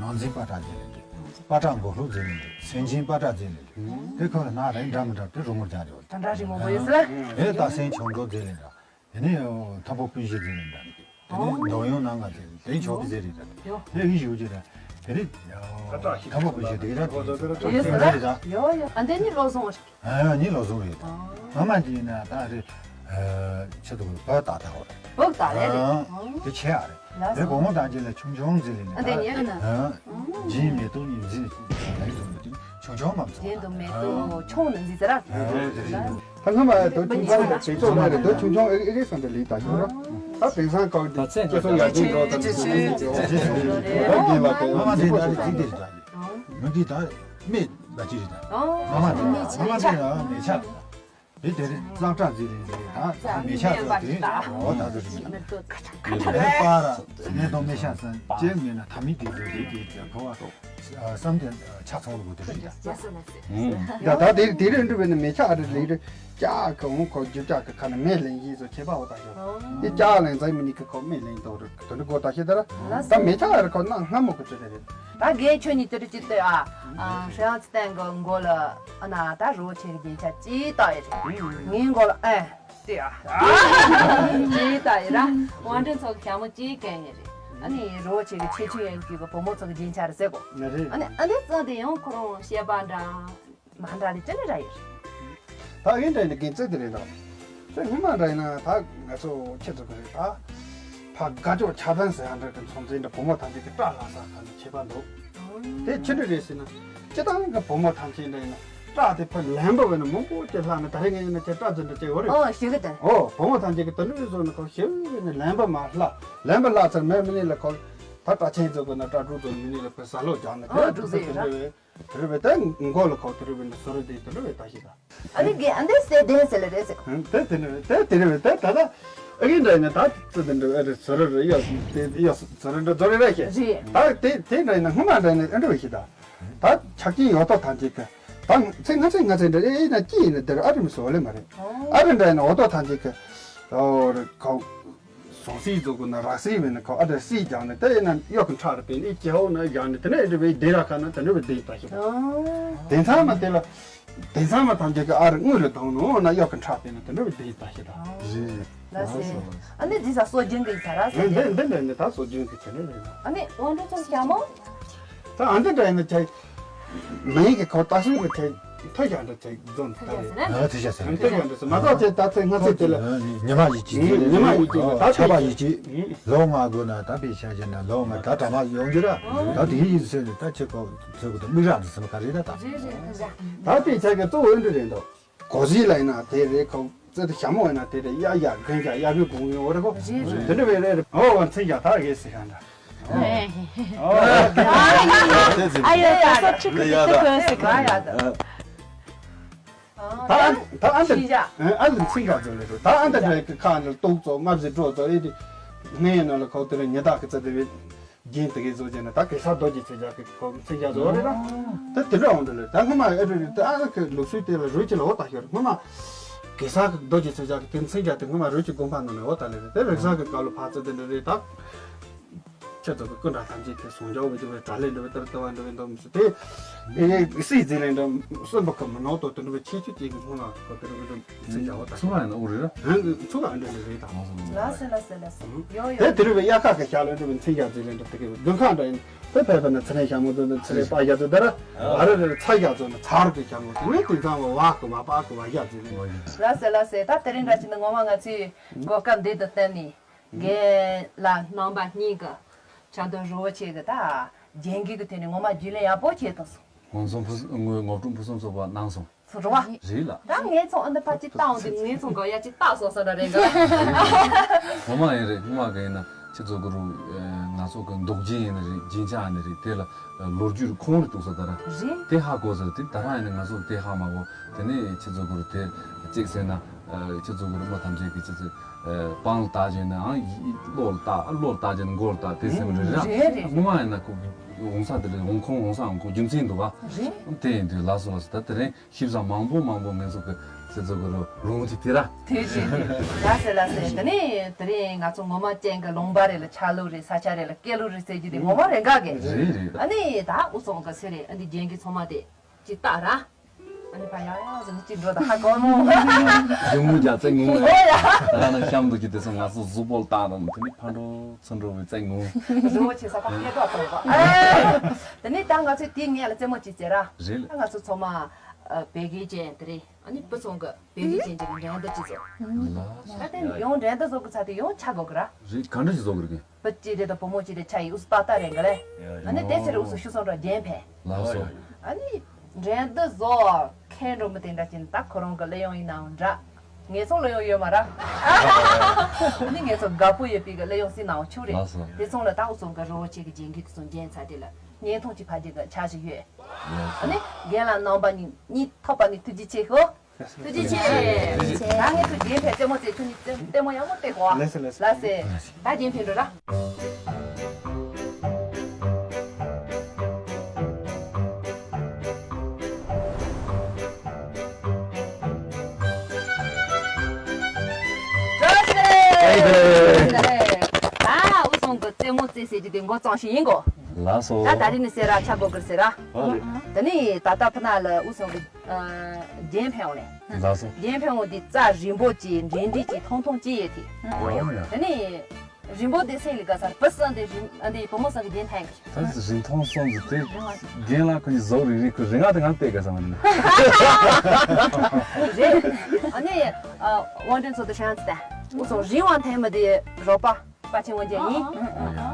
ནང་འཛིན་པ་ཏྲ་ཟེར་ལེན་དེ། པ་ཏྲ་མགོ་ལྷུག་ཟེར་ལེན་དེ། སེང་ཆེན་པ་ཏྲ་ཟེར་ལེན་དེ། དེ་ཁོ་ལ་ནག་རིང་འདྲ་མི་འདྲ་དེ་རུ་ངོར་སྦྱར་ཡོད། ད་འདྲ་རི་མོ་པོ་ཡོད་ཟེར། དེ་ད་སེང་ཆུང་འགྲོ་ཟེར་ལེན་དེ། དེ་ནས་མཐོན་པོ་ཀུན་གཞི་ཟེར་ལེན་དེ། དེ་ནས་འདོམ་ཡོང་ནང་ང་ཟེར་དེ་ཆོག་གི་ཟེར་རེད་ད། དེ་གི་ཞུ་རྒྱུ་རེད། དེ་ནས་མཐོན་པོ་ཀུན་གཞི་དེ་གི་ད་དེ་ཡོད་ཟེར་རེད་ད། ཡོ་ཡོ། ཨ་འདི་ནི་ལོ་སོང་བ་རེད། ཨ་ནི་ལོ་སོང་རེད་ད། ཨ་མ་འདི་ན་ད་རེད། ཆེ་དུ་བོད་ད་ད་ཧོ་རེད། བོད་ད་ལེ་རེད། དེ་ཆེ་ཨ་རེད། ལ་སོང་། དེ་བུ་མོ་ད་ཅི་ལ་ཆུང་ཆུང་ཟེར་ལེན་ཨ་འདི་ནི་ཨ་ན། ཨ་ཇིན་མེ་ཏོག་ཉིན་ཟེར་ལེན་ཟེར་ཆུང་ཆུང་མ་ཚོ། ཇིན་དུ་མེ་ཏོག་ཆུང་ནི་ཟེར་ར། ཨ་དེ་རེད། ད་སྔ་མ་དོ་ཁྱིམ་ཚང་ལ་དེ་ཚོ་མ་རེད། དོ་ཆུང་ཆུང་ཨེ་ཨེ་ཨེ་སང་དེ་ལི་ད་ཤོར་ར། ད་དེང་སང་ཁག་དེ་ཚེ་སྲོག་ཡར་རྒྱས་འགྲོ་ད་དེ་ཚོ་ད་རྒན་ལགས་དེ་ཨ་མ་དེ་ད་རེད་ཅིག་དེ་རེད་ད། མི་འདི་ད་མེད་པ་ཅིག་རེད་ད། ཨ་མ་དེ་ཨ་མ་དེ་ཡང་མེ་ཆ། དེ་དེ་རེད། ཙག་སྒྲ་ཟེར་རེད་ཟེར་རེད་ད། མེ་ཆ་ཟེར་དེ་འོ་ད་དེ་རེད། མེ་ཏོག་ཁ་ཁ་ཁ་ཁ་པ་ར་མེ་ཏོག་མེ་ཤ་སན་ཅེ་མེ་ན་ཐ་མི་དེ་ཚོ་དེ་དེ་དེ་ཁོ་བ། བསམ་དེ་ཆ་ཚང་ལུགས་དེ་རེད། ད་ད་དེ་དེ་རེད་འགྲུབ་པས་ན་མེ་ཆ་ཨ་རི་ལི་རི་ཀྱག་གི་འོང་ཁོ་རྒྱུ་ཀྱག་གི་ཁ་ན་མེ་ལེན་ཡིན་སོ་ཁྱེད་པ་འོ་ད་ཤོ། དེ་ཀྱག་ལེན་ཚའི་མི་ནི་ཁི་ཁོ་མེ་ལེན་དོ་རུ་དོ་ནི་གོ་ད་ཤེ་ད་ར། ད་མེ་ཆ་ཨ་རི་ཁོ་ན་སྔ་མོ་གི་ཚོད་དེ་རེད། ད་རྒན་ཁྱོད་གཉིས་དེ་རུ་ཅི་ལྟོས་ཨ། ཧྲེང་ཙི་ཏན་གི་མགོ་ལ་ཨ་ན་ད་རོ་ཆེ་གི་རྒྱན་ཆ་ཅི་ལྟ་ཡི་རེད། ངའི་མགོ་ལ་ཨེ། ལྟོས་ཨ། ཅི་ལྟ་ཡི་ར། དབང་ཀྲིན་ཚོ་གི་ཞྭ་མོ་ཅི་གན་ཡི་རེད། ཨ་ནི་རོ་ཆེ་གི་ཆེ་ཆུང་ཡན་གྱི་གི་བུ་མོ་ཚོ་གི་རྒྱན་ཆ་རེད་ཟེར་གོ། ཨ་ནི་ཨ་ནི་ཙང་དེ་ཡང་ཁོ་རང་བཤད་པ་འདྲ། མ་འདྲ་ལི་ཅི་ནི་ར་ཡོད། ད་ཨིན་འདྲ་ཡིན་ན་རྒན་རྩེ་དེ་རེད་འདྲ། ཚེ་སྔོན་མ་འདྲ་ཡིན་ན་ད་ང་ཚོ་ཁྱེད་ཚོ་གི་རེད་ད། ཕ་དགའ་ཅོག་ཆ་ལྡན་ཟེར་ཡ་འདྲ་གི་ཚོང་འཛིན་འདྲ་བུ་མོ་ཐམས་ཅད་ཀྱི་སྐྲ་ལྷག་ས་ཁ་ནས་ཁྱད་པར་འདུག་དེ་ཆི་འདྲ་རེད་ཟེར་ན། སྤྱི་བཏང་གི་བུ་མོ་ཐམས་ཅད་འདྲ་ཡིན་ན་སྐྲ་དེ་ཕར་ལན་པ་བས་ན་མང་པོ་ཅིག་ལྷག་ནས་ད་རེས་ངས་ཡིན་ན་ཁྱེད་སྐྲ་ཚོ་འདྲ་ཅིག་ཡོད་རེད། ཨོ་ཞེ་གི་དེ། ཨོ་བུ་མོ་ཐམས་ཅད་ཀྱི་དུ་འདྲ་བཟོ་ན་ཁོ་ཞེ་བས་ནས་ལན་པ་མ་ལྷག་ལན་པ་ལྷག་ཚར་མེད་མི་ནི་ལ་ཁོ་ད་སྐྲ་ཆེན་ཚོ་གི་ན་སྐྲ་དྲུག་ཚོ་མི་ནི་ལ་ཕར་ཟ་ལོག་རྒྱག་ནས་ཨོ་དྲུག་ཚོ་ཡོད་ར། དེ་རུ་བས་ད་མགོ་ལ་ཁོག་དེ་རུ་བས་ན་སོ་རུ་དེ་དེ་རུ་བས་ད་ཤི་ད། ཨ་ནི་གི་ཨ་འདི་སེ་དེ་སེ་ལ་རེད་ཟེར་གོ། དེ་དེ་ནི་དེ་དེ་རུ་བས་ད་ད་ད་ཨ་གི་འདྲ་ཡིན་ན་ད་ཙི་དེ་འདྲ་བས་རེད། སོ་རུ་རེད་ཡ་དེ་ཡ་སོ་རུ་འདྲ་རྫོ་རེད་ར་ཤི། རེད། ད་དེ་དེ་འདྲ་ཡིན་ན་སྔོན་མ་འདྲ་ཡིན་ན་ཨ་འདྲ་བས་ཤི་ད། ད་ཆག་སྐྱེན་ཡོད་ཐོག་ཐམས་ཅད་ཀྱི་ད་ཚེ་ང་ཚེ་ང་ཚེ་འདྲ་ཨེ་ན་སྐྱེ་ཡིན་ན་དེ་རུ་ཨ་རི་མི་སོ་ལེ་མ་རེད། ཨ་རི་འདྲ་ཡིན་ན་འོ་ཐོག་ཐམས་ཅད་ཀྱི་ཨོ་རེད་ཁོ། གྲོང་གསེབ་ཚོ་གི་ན་ར་སེ་བས་ན་ཁོ་ཨ་འདྲ་སེ་རྒྱག་ནས་དེ་ཡིན་ན་གཡོག་གི་ཁྲག་རེ་པས་ནས་ཀྱེ་ཧོ་ན་རྒྱག་ནས་དེ་ནས་ཨེ་འདྲ་བའི་སྡེ་ར་ཁ་ན་དེ་འདྲ་བའི་སྡེ་ཡིན་པ་ཞིག་དང་། དེང་སང་མ་དེ་ལ་དེང་སང་མ་ཐམས་ཅད་ཀྱི་ཨ་རི་དངུལ་ལ་བཏང་ནོ་ན་གཡོག་གི་ཁྲག་པས་ན་དེ་འདྲ་བའི་སྡེ་ཡིན་པ་ཞིག་དང་། རེད། ལ་སེ། ཨ་ནི་འདི་ས་སྲོལ་རྒྱུན་གྱི་ས་ར་སྲོལ་རྒྱུན། འདི་འདི་འདི་ད་སྲོལ་རྒྱུན་གྱི་ཆ་ནས་རེད། ཨ་ནི་དབང་འདུས་ཚོ་ཞྭ་མོ། ད་ཨ་འདི་འདྲ་ཡིན་ན་ཆ། མིང་གི་ཁོ་ད་སུན་གི་ཆ་ཐོས་ཀྱང་འདྲ་ཆ་རྫོང་ད་རེད། ཨ་ཐོས་ཤ་ཟེར། ཐོས་ཀྱང་འདྲ་སུ་མ་གཏོགས་ཆ་ད་ཚེ་ང་ཚེ་དེ་ལ། ཉི་མ་ཡིད་ཀྱི་ཉི་མ་ཡིད་ཀྱི་ད་ཆ་པ་ཡིད་ཀྱི་ལོ་ལྔ་དགོས་ན་ད་པའི་ཆ་བཞག་ན་ལོ་ལྔ་ད་གྲ་མ་ཡོང་རྒྱུ་ར། ད་དེ་ཡིད་ཟེར་ནས་ད་ཆེ་ཁོ་ཚོས་གི་ད་མིག་རག་འདྲ་སུ་མ་ག་རེ་ད་ད། རེད་རེད་རེད། ད་པའི་ཆ་གི་གཙོ་བོ་འདི་རེད་འདུག་གོ་ཟི་ལ་ཡིན་ན་དེ་རེད་ཁོ། རྩེ་དུ་ཞྭ་མོ་ཡིན་ན་དེ་རེད། གཡག་གཡག་རྒན་གཡག་གཡག་པའི་གོང་ཡོད་རེད་གོ། རེད་རེད། དེ་འདྲ་བའི་རེད་རེད། ཨོ་བ་མཚན་གྱ་ད་གེ་སི་ཤ་འདྲ། ཨོ་ཨ་ཡོ་ད་སོ་ཆུ་ཁི་ཏི་ཏི་གོན་སི་ག་ཡ་ད། ད་ཨ་ད་ཨ་འདི་ཤི་ཡ། ཨ་འདི་མཚན་གྱ་ཚོ་རེད་རེད། ད་ཨ་འདི་འདྲ་གི་ཁ་ནས་ལྟོགས་ཚོ་དམར་ཟི་དྲོ་ཚོ་ཨེ་དེ། ངའི་ནང་ལ་ཁོ་དེ་རེད་ཉི་ཟླ་གི་རྩེ་དེ་བའི། རྒྱན་དེ་གའི་བཟོ་བྱས་ནས་ད་གེ་སར་རྡོ་རྗེ་ཚེ་རྒྱལ་གྱི་གོ་ཚེ་རྒྱལ་བཟོ་བ་རེད་ད། ད་དེ་འདྲ་འོང་འདྲ་ལེ་ད་སྔོན་མ་ཨེ་འདྲ་རེད་ད་ཨ་ཁུ་ལུགས་སྲོལ་དེ་ལ་རུས་ཀྱི་ལ་འོ་ད་ཤོར་སྔོན་མ། གེ་སར་གྱི་རྡོ་རྗེ་ཚེ་རྒྱལ་གྱི་དེ་ཚེ་རྒྱལ་དེ་སྔོན་མ་རུས་ཀྱི་དགོན་པ་ནང་ནས་འོ་ད་ལེ་རེད་དེ་རིག་གསར་གྱི་བཀའ་སློབ་ཕར་ཚུར་དེ་འདྲ་རེད་ད། ཁྱེད་ཚོ་གི་སྐུ་འདྲ་ཐམས་ཅད་ཁྱེད་སོང་རྒྱ་བོ་དེ་བས་དྲ་ལེ་འདྲ་བས་ལྟར་ལྟ་བ་འདྲ་བས་འདོམས་སུ་དེ། ཨེ་སྲིད་འཛིན་ལེ་འདྲ་གསོན་པོ་ཁ་མི་ནོར་དོ་དེ་འདྲ་བས་ཆེ་ཆུ་ཅན་གྱི་སྔོན་ལ་གོ་དེ་འདྲ་བས་འདོམས། ཚེ་རྒྱལ་བ་དང་། ཚུར་ལ་ཡིན་ན་ཨོ་རེད་ར། ཨང་ཚུར་ལ་ཨ་འདྲ་ལེ་རེད་དང་། ལགས་སོ་ལགས་སོ་ལགས་སོ། ཡོ་ཡོ། དེ་དེ་རུ་བའི་དབྱར་ཁ་གི་ཞག་ལ་འདྲ་བའི་མཚན་ཞག་ཚེ་ལེ་འདྲ་དེ་གི་མདུན་ཁང་འདྲ་ཡིན་དེ་ཕལ་པ་ན་ཚེ་རིང་ཞག་མོ་དོ་དང་ཚེ་རིང་པ་ཞག་ཚོ་དེ་ར། ཨ་རེ་རེ་ཚ་ཞག་ཚོ་ན་ཚ་རུ་གི་ཞག་མོ་དེ་ནས་དེང་སང་བ་བག་གི་བ་པག་གི་བ་ཞག་ཚེ་ལེ། ལགས་སོ་ལགས་སོ། ད་དེ་རིང་འདྲ་ཅིག་ནི་ངོ་མ་ང་ཚོས་གོ་སྐབས་འདི་དུ་བསྟན་ནས་རྒན་ལགས་རྣམ་པ་གཉིས་ཀྱི་ཆ་འདོད་རི་བོ་ཆེ་གི་ད་རྒྱན་གྱི་གི་དེ་ནས་ངོ་མ་རྒྱུས་ལོན་ཡག་པོ་བྱས་ཐུབ་སོང་། ངོ་ཚོང་ཕུ་ངོ་ངོ་སྤྲོད་ཕུན་སུམ་ཚོགས་པ་གནང་སོང་། སོ་རུ་བ། རེད་ལ། ད་ངའི་ཚོང་ཨ་འདི་ཕ་ཅི་བཏང་འདི་ངའི་ཚོང་ག་ཡ་ཅི་བཏགས་སོང་ས་འདྲ་རེད་འདུག་ངོ་མ་ཡིན་རེད། སྔོན་མ་གི་ཡིན་ན་ཁྱེད་ཚོ་གི་རུ་ང་ཚོ་གི་འདོགས་རྒྱན་ཡིན་ན་རེད། རྒྱན་ཆ་ཡིན་ན་རེད། དེ་ལ་ལོ་རྒྱུས་རུ་ཁུངས་རེ་གཏུགས་ས་ད་ར། རེད། དེ་ཧ་གོ་ས་དེ་ད་རང་ཡིན་ན་ང་ཚོ་དེ་ཧ་མ་གོ། དེ་ནས་ཁྱེད་ཚོ་གི་རུ་དེ་གཅིག་ཟེར་ན་ཁྱེད་ཚོ་གི་རུ་མ་ཐམས་ཅད་ཀྱི་ཁྱེད་ཚོ་སྤང་ལ་བཏགས་བྱས་ན་ཨང་བློ་ལ་བཏགས་བློ་ལ་བཏགས་བྱས་ན་མགོ་ལ་བཏགས་དེ་སེམས་རེད་ར། རེད་རེད། སྔོན་མ་ཡིན་ན་ཁོ་འོང་ས་དེ་རེད། འོང་ཁུངས་འོང་ས་འོང་ཁུངས་རྒྱུ་མཚན་འདུག་བ། རེད། དེ་ཡིན་དུས་ལགས་སོ་ལགས་སོ། ད་དེ་རིང་ཞིབ་ཚགས་མང་པོ་མང་པོ་ངེད་ཚོ་གི་སྤྱི་ཚོགས་ཀྱི་རོ་རོང་ཆི་དེ་ར། དེ་རེད་རེད། ལགས་སེ་ལགས་སེ། དེ་ནས་དེ་རིང་ང་ཚོ་ངོ་མ་ཅན་གྱི་ལུང་པ་རེད་ལ་ཆ་ལུགས་རེད། ས་ཆ་རེད་ལ་སྐད་ལུགས་རེད་ཟེར་རྒྱུ་དེ་ངོ་མ་རེད་འགའ་གི། རེད་རེད། ཨ་ནི་ད་འུ་ཚོ་གི་སེ་རེད། ཨ་ནི་རྒྱན་གྱི་ཚོང་མ་དེ་ཅི་ལྟ་ར། ཨ་ནི་ཕ་ཡ་ཡ་ཟེར་ནས་ཅི་འགྲོ་ད་ཧ་གོ་མོ། རྒྱུ་མོ་རྒྱ་བཙན་ངོ་མ་ཡ། ད་ནི་གཤམ་དུ་གི་དེ་ཚོ་ང་ཚོ་གཟུགས་པོ་ལ་བཏགས་དང་དེ་ནི་ཕ་འགྲོ་ཚུར་འགྲོ་བའི་བཙན་ངོ་མ། རི་བོ་ཆེ་ས་ཕ་སྐད་ཐོག་ཐོག་པ། དེ་ནི་ད་ང་ཚོས་དེའི་ངས་ལ་རྩེད་མོ་ཅིག་རྩེ་ར། རེད་ལ། ད་ང་ཚོ་ཚོ་མ་བེ་གེ་ཅན་དེ་རེད། ཨ་ནི་བུ་ཚོང་གི་བེ་གེ་ཅན་གྱི་འགྲན་བསྡུར་ཅིག་བཟོ། ལ། ད་དེ་ཡོང་འགྲན་བསྡུར་བཟོ་གི་ཚ་དེ་ཡོང་ཆ་དགོས་གི་ར། རེད། ག་འདྲ་ཞིག་བཟོ་གི་རེད། བུ་གཅིག་རེད་དང་བུ་མོ་གཅིག་རེད་ཆ་ཡི་ཨུ་སུ་ཏག་ཏག་རེད་གི་རེད། ཨ་ནི་དེ་ཚེ་རེ་ཨུ་སུ་ཤུ་སོང་འགྲོ་རྒྱན་ཕན། ལགས་སོ། ཨ་ནི་འགྲན་བསྡུར་བཟོ་མཁན་འགྲོ་མི་དེ་འདྲ་ཅན་ད་ཁོ་རང་གི་གླུ་དབྱངས་ཡིན་ནའང་འདྲ། ངེད་ཚོ་གླུ་དབྱངས་ཡོད་མ་ར། ཨ་ནི་ངེད་ཚོ་དགའ་པོ་ཡོད་པའི་གི་གླུ་དབྱངས་སྲིད་ནའང་ཆུ་རེད། ལགས་སོ། དེ་ཚོང་ལ་ད་ཨུ་ཚོ་གི་རི་བོ་ཆེ་གི་རྒྱན་གི་དེ་ཚོ་རྒྱན་ཚ་དེ་ལ་བརྙན་ཐུང་ཅིག་ཕ་རྒྱུད་གི་འཆར་གཞི་ཡོད། ཨ་ནི་རྒན་ལགས་རྣམ་པ་གཉིས་གཉིས་ཐོབ་པ་ནི་ཐུགས་རྗེ་ཆེ་ཤོག་ཐུགས་རྗེ་ཆེ། ཐུགས་རྗེ་ཆེ། ད་ངས་ཁྱོད་རྒྱན་ཕན་རྩེད་མོ་རྩེ་ཁྱོད་གཉིས་རྩེད་རྩེད་མོ་ཡག་མོ་རྩེ་གོ། ལགས་སེ་ལགས་སེ། ལགས་སེ། ད་རྒྱན་ཕན་འགྲོ་ར། ཨེ་ད། ད་འུ་ཚོ་གི་རྩེད་མོ་རྩེ་ཟེར་རྒྱུ་དེ་འགོ་བརྩམས་ཤིག་ཡིན་གོ། ལགས་སོ། ད་ད་རིང་ནས་ཟེར་ར་ཆ་གོ་གི་ཟེར་ར། ཨ་ལེ། ད་ནི་ད་ལྟ་ཕུ་ན་ལ་འུ་ཚོ་གི་རྒྱན་ཕན་འོང་ལེ། ལགས་སོ། རྒྱན་ཕན་འོང་དེ་རྩ་རིང་པོ་ཅིག་འབྲེལ་འདྲིས་ཅིག་ཐུང་ཐུང་ཅིག་ཡོད་དེ། ཨོ་ཡ། ད་ནི་རིང་པོ་དེ་སེང་ལི་ག་ས་བུ་སང་དེ་རིང་ཨ་འདི་བུ་མོ་སང་གི་རྒྱན་ཕན་གི། ད་རིང་ཐུང་སོང་ཟིག་དེ་རྒན་ལགས་ཁོ་གཉིས་བཟོ་རིག་རིག་ཁོ་རིང་ང་དེ་ང་བལྟས་ག་ས་མ་རེད། རེད། ཨ་ནི་ཨ་དབང་ཀྲིན་ཚོ་དེ་ཧྲན་ཙི་ད་འུ་ཚོ་རིང་བ་འཐེན་མི་དེ་རོགས་པ། པ་ཆེན་དབང་རྒྱལ་ཡིན།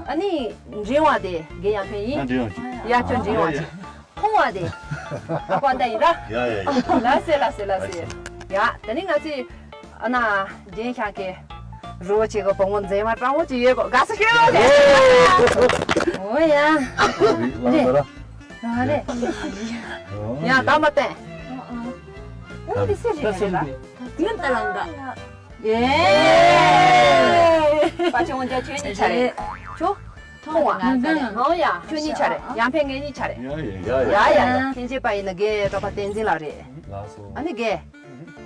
ཨ་ནི་འབྲིང་བ་དེ་རྒན་ཡར་འཕེན་ཡིན། ཡ་འབྲིང་བ་ཅིག་ཡ་ཁྱོད་འབྲིང་བ་ཅིག་ཐུང་བ་དེ་ཨ་པ་ད་ཡིན་ད། ཡ་ཡ་ཡ། ལ་སེ་ལ་སེ་ལ་སེ། ཡ་དེ་ནི་ང་ཚོས་ཨ་ན་རྒན་ཤང་གི་རི་བོ་ཆེ་གི་བུ་མོ་མཛེས་མ་སྤྲང་བོ་ཅིག་ཡོད་གོ། དགའ་ས་ཤོད་ལེ། འོ་ཡ། ལ་ལ་ལ། ཡ་ད་མ་བསྟན། འོ་འདི་སེ་རེད་ལ། ཡིན་ད་ལ་འདྲ། ཡེ། པ་ཆེ་འོང་ཅག་ཁྱོད་གཉིས་ཆ་རེད། ཁྱོད། ཐོང་བ། ཧོ་ཡ། ཁྱོད་གཉིས་ཆ་རེད། ཡང་ཕན་ངེད་གཉིས་ཆ་རེད། ཡ་ཡ། ཡ་ཡ། ཐེན་ཅེ་པ་ཡིན་ན་རྒན་གྲོགས་པ་བསྟན་འཛིན་ལགས་རེད། ལགས་སོ། ཨ་ནི་རྒན།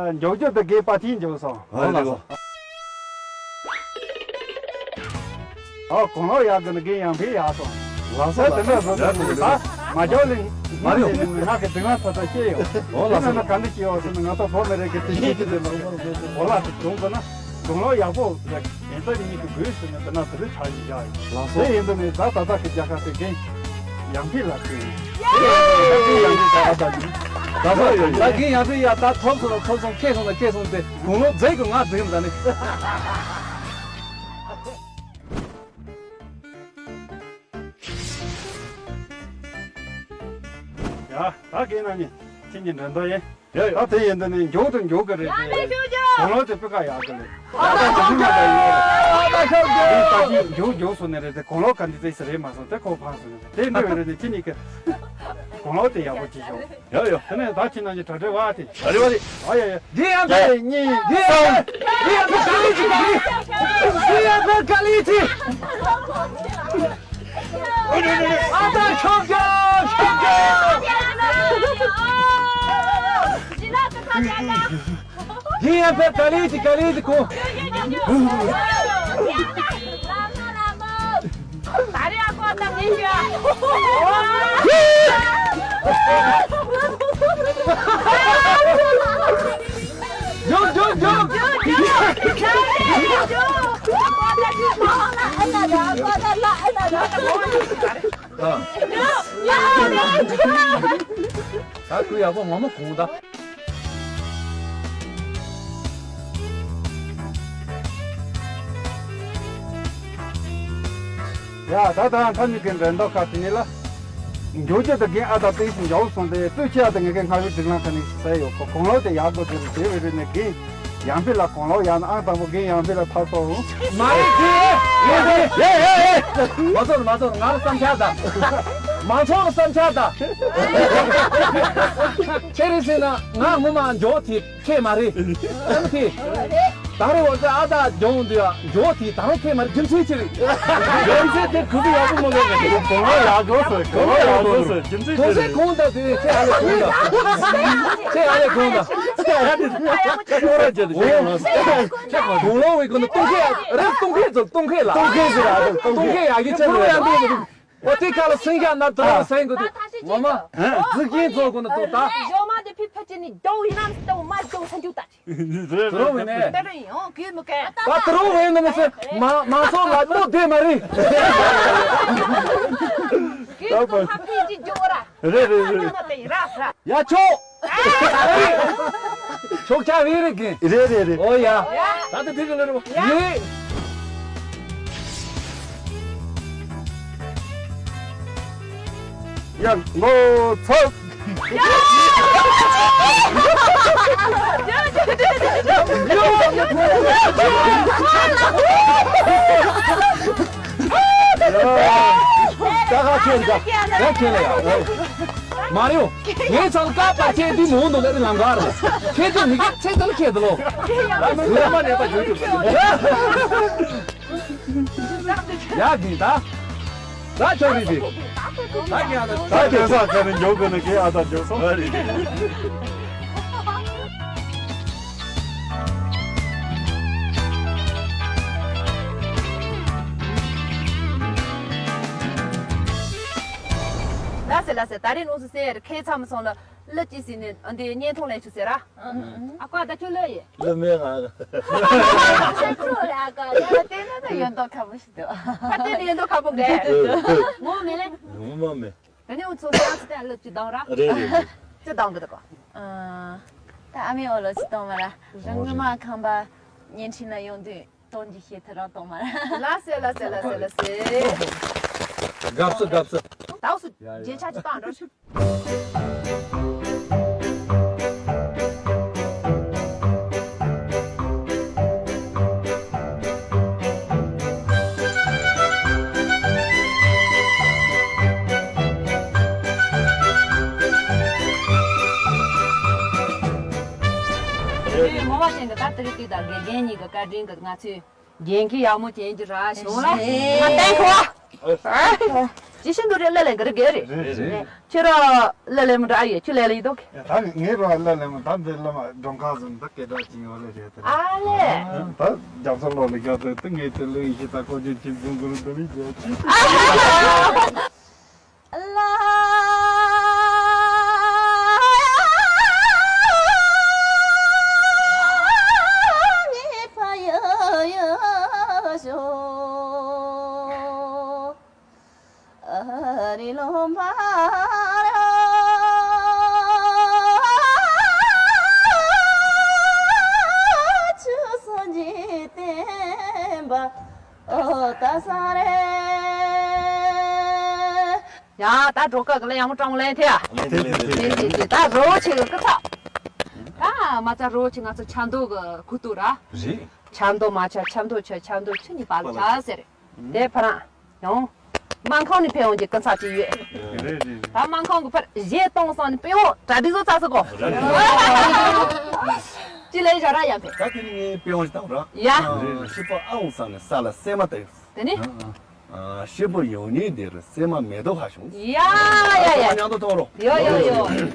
ཨ། མགྱོགས་མགྱོགས་དུ་རྒན་པ་ཐིན་འཇོག་སོང་། ཨོ་ལགས་སོ། ཨོ་གོང་ལོག་ཡག་གི་ནི་རྒན་ཡང་ཕེ་ཡག་སོང་། ལགས་སོ། ད་དེ་འདྲ་བཟོ་ལགས་སོ། འདུག་ད་མ་འཇོག་ལེ། མ་རེད། ང་གི་དེ་སྔ་ད་ལྟ་སྐྱེས་ཡོད། ཨོ་ལགས་སོ། དེ་ན་ག་འདྲ་སྐྱེས་ཡོད་ཟེར་ན་ང་ད་བོད་མི་རིགས་ཀྱི་དེ་སྐྱེས་ཀྱི་དེ་ལ་འོ་ལགས་དེ་བྱུང་དགོས་ན། གོང་ལོག་ཡག་པོ་རེད། ཡིན་ཙང་ཉིད་ཀྱི་དགོས་ཟེར་ནས་དེ་ན་དེ་རུ་ཆགས་ཡིན་ཡ་ཡིན། ལགས་སོ། དེ་ཡིན་དུས་ནས་ད་ད་ལྟ་གི་རྒྱལ་ཁབ་དེ་རྒན་ཡང་ཕི་ལ་བརྩི་ཡིན། དེ་ཡང་ཕི་ཡང་ཕི་ད་ད་ད་ཡིན། ལགས་སོ། ད་རྒན་ཡང་ཕི་ཡ་ད་ཐོབ་སོང་ཐོབ་སོང་ཁེ་སོང་ད་ཁེ་སོང་དེ་གོང་ལོག་རྫིག་གི་ང་རྫིག་ད་ནི། ཡ་ད་རྒན་ན་ནི་ཁྱེད་ཀྱི་འགྲན་ཟླ་ཡིན། ཡ་ཡ། ད་དེ་ཡིན་དུས་ནས་མགྱོགས་དུ་མགྱོགས་ཀྱི་རེད་དེ། ཡ་ལེ་ཤོད་རྒྱུ། གོང་ལོག་དེ་དཔེ་ཁ་ཡག་གི་རེད། ཨ་ད་ཤོག་རྒྱུ། ཨ་ད་ཤོག་རྒྱུ། དེ་ད་ཅི་མགྱོགས་མགྱོགས་སོང་ནས་རེད་དེ་གོང་ལོག་ག་འདི་ཙེ་ཟེར་རེད་མ་སོང་དེ་ཁོ་ཕངས་སོང་ནས་དེ་འདྲ་བའི་རེད་དེ་ཁྱེད་གཉིས་ཀྱི་གོང་ལོག་དེ་ཡག་པོ་ཅིག་ཤོག་ཡ་ཡ། དེ་ནས་ད་ཁྱེད་རྣམས་ཀྱི་གྲ་སྒྲིག་བ་དེ། གྲ་སྒྲིག་བ་དེ། ཨ་ཡ་ཡ། འདི་ཡང་དེ་གཉིས། འདི་ཡང་དེ། འདི་ཡང་དེ་ག་ལི་ཅི་ག་ལི། འདི་ཡང་དེ་ག་ལི་ཅི། ཨ་ད་ཤོག་རྒྱུ་ཤོག་རྒྱུ། འདི་ཡང་ཕེབས་ག་ལེ་ཅི་ག་ལེ་ཅི་ཁོ། ཡོང་ཡོང་ཡོང་། ཨ། ད་ཁོས་ཡག་པོ་ངོ་མ་གོང་ད། ཡ་ད་ད་ཁ་ནི་གི་འགྲན་ཟླ་ཁ་དེ་ནི་ལ། འགྱོ་ཅི་ད་རྒན་ཨ་ད་ཏིང་སི་འཇའ་བོ་སོང་སྟེ་ལྟོས་ཆེ་ཨ་ད་ངེད་ཀའི་སྔ་བའི་སྒྲིག་ལམ་ཁ་ནི་ཟེར་ཡོད་ཁོ་གོང་ལོག་དེ་ཡག་དགོས་དེ་རེད་དེ་བས་རེད་ནས་རྒན་ཡང་པི་ལ་གོང་ལོག་ཡང་ཨང་དང་པོ་རྒན་ཡང་པི་ལ་ཐག་ཏོ། མ་རེད་དེ་ཡེ་ཡེ་ཡེ་ཡེ། མ་ཚོར་མ་ཚོར་ང་ལ་བསམ་འཆར་ད། མ་ཚོར་བསམ་འཆར་ད། ཁྱེད་རེད་ཟེར་ན་ང་ངོ་མ་འཇོག་དེ། ཁྱེད་མ་རེད། ཨ་ནི་དེ། ད་རེ་བ་ཚེ་ཨ་ད་ཇོང་འདི་ཡ་ཇོ་དེ་ད་རུང་ཁྱེད་མ་རེད། རྒྱུ་མཚན་ཅི་རེད། རྒྱུ་མཚན་དེ་གུ་གུ་ཡག་པོ་མ་གོ་གི། གོང་ལོག་ཡག་གོ་སོ་གོང་ལོག་ཡག་གོ་སོ་རྒྱུ་མཚན་ཅི་རེད། གོང་ད་དེ་ཁྱེད་ཨ་ལས་གོང་ད། ཁྱེད་ཨ་ལས་གོང་ད། ཁྱེད་ཨ་ལས་གོང་ད། ཁྱེད་གོང་ལོག་བའི་གོང་ད་སྟོང་ཁེ་རེད། སྟོང་ཁེ་ཚོ་སྟོང་ཁེ་ལ་སྟོང་ཁེ་ཟེར་ཨ་སྟོང་ཁེ་ཡག་གི་ཅི་རེད། འོ་དེ་ག་ལ་སེང་ཤ་ན་དུ་ར་སེང་གི་དུ་ངོ་མ་འཛུགས་སྐྱིན་ཚོགས་གོ་ན་དུ་ད། ཞོ་མ་དེ་ཕི་ཕ་ཅི་ནི་རྒྱོ་ཡིན་ནམ་སྟོ་མ་རྒྱོ་ས་འཇུ་ད་ཅི། དུ་རོ་བས་ནས། ད་རུང་ཡོང་གི་མི་ག་ད་དུ་རོ་བས་ནས་མི་སེ་མ་མ་སོ་ལ་མོ་དེ་མ་རེད། གི་དུ་ཕ་ཕི་ཅི་རྒྱོ་ར། རེད་རེད་རེད། ཡ་ཆོག་ཕྱོགས་ཆ་བའི་རིགས་ཀྱི། རེད་རེད་རེད། ཨོ་ཡ། ད་ལྟ་དེ་ག་ལ་རེད་པ། ཡེ། ཡ་ངོ་ཚ། ད་ག་ཁྱེད་ད། ད་ཁྱེད་ལ་ཡ། མ་རེད། ངའི་ཚང་ཀ་པ་ཁྱེད་འདི་མོ་འདུག་ལ་རི་ལང་ག་རེད། ཁྱེད་ཚོ་མི་ཁྱེད་ཚེ་ཚོ་ཁྱེད་ལོ། ཡ་འདི་ད། ད་ཆོག་རེད་འདི། ད་ངས་ཨ་ད་ད་ཁྱེད་ཚ་ཁྱེད་ནི་མགྱོགས་དགོས་ནི་ཁྱེད་ཨ་ད་མགྱོགས་སོང་། ལགས་སེ་ལགས་སེ། ད་རེས་ནོར་སུ་སེ་ཁའི་མཚམས་སོང་ལ་ལ་ཅི་ཟིན་ནས་འདི་བརྙན་ཐུང་ལེན་ཆུ་ཟེར་ར། ཨ་ཀ་ད་ཁྱོད་ལོས་ཡེ། ལོས་མེད་ང་། ཁྱོད་ལོས་ཨ་ཀ་ཡ་དེ་ན་ད་ཡོན་ཏོག་ཁ་པོ་ཞིག་འདུག་ཁ་དེ་ནི་ཡོན་ཏོག་ཁ་པོ་གས། ངོ་མེད་ལེ། ངོ་མ་མེད། ད་ནི་འུ་ཚོ་ས་ཚི་དེ་ལོ་ཅི་དང་ར། རེད་རེད་རེད། ཅི་དང་གི་འདུག་ག་ད་ཨ་མའི་འོ་ལོ་ཅི་དང་མ་ར། རང་ངོ་མ་ཁང་པ་བརྙན་འཕྲིན་ལ་ཡོང་དུས། གཏོང་རྒྱུ་ཤེས་ཐུབ་རང་གཏོང་མ་ར། ལ་སེ་ལ་སེ་ལ་སེ་ལ་སེ། དགའ་བསུ་དགའ་བསུ། ད་འུ་སུ་རྒྱན་ཆ་ཅི་བཏང་འགྲོ་ཤི། ངོ་མ་ཅན་གྱི་ད་ཏི་རི་ཏི་དང་དགེ་རྒན་གཉིས་ཀྱི་བཀའ་དྲིན་གྱིས་ང་ཚོས། རྒྱན་གྱི་ཡག་མོ་ཅན་གྱི་ར་བྱུང་ལ། ང་བསྟན་ཁོ་བ། ཅི་ཤིན་ཏུ་རེ་ལ་ལེན་གི་རེ་གི་རེ། རེད་རེད། ཁྱོད་ར་ལ་ལེན་མི་འདྲ་ཨ་ཡེ་ཁྱོད་ལ་ལེན་ཡི་དོ་གི། ད་ངའི་ར་ལ་ལེན་མི་ད་འདི་ལ་མ་འགྲོང་ཁ་ཟིན་ད་སྐད་གྲགས་ཅིག་ཡོད་ལེ་རེད་དེ། ཨ་ལེ། ད་རྒྱབ་ས་ལོ་ལེ་རྒྱབ་ས་ད་ངའི་དེ་ལེན་ཤི་ད་ཁོ་ཅན་ཅིག་བཟུང་གི་རུ་འདི་མི་རྒྱལ་ཅིག་ཡ་ད་འགྲོ་ཀ་གི་ལ་ཡང་མོ་ཀྲང་ལེན་ཐེ་ཡ། ལེན་ཐེ་ལེན་ཐེ། ད་རོ་ཆེ་གི་ཀི་ཚ། ད་མ་ཚ་རོ་ཆེ་ང་ཚོ་ཆ་མདོ་གི་ཁུ་ཏུ་ར། རེད། ཆ་མདོ་མ་ཆ་ཆ་མདོ་ཆ་ཆ་མདོ་ཆུ་གཉིས་པ་ལ་ཆ་ཟེར། དེ་ཕ་ར་ཡང་། སྨན་ཁང་ནས་ཕེབས་ཡོང་གི་ཀི་ཚ་ཅིག་ཡོད། རེད་རེད། ད་སྨན་ཁང་གི་ཕར་གཞས་གཏོང་སོང་ནས་ཕེབས་ཡོང་གྲ་སྒྲིག་བཟོ་ཚར་སོང་གོ། ཅི་ལས་བཞག་ར་ཡང་ཕེབས། ད་དེ་ནི་ངའི་དཔེ་བང་ཞིག་བཏང་ར། ཡ། ཤི་པོ་ཨ་འོང་ས་ནས་ས་ལ་སྲན་མ་བཏབ་ཡོད། དེ་ནི། ཨ། ཤི་པོ་ཡོང་ཉིན་དེར་སྲན་མ་མེ་ཏོག་ཧ་བྱུང་། ཡ་ཡ་ཡ། མཉམ་དུ་གཏོང་རོགས། ཡོ་ཡོ་ཡོ། ཡ།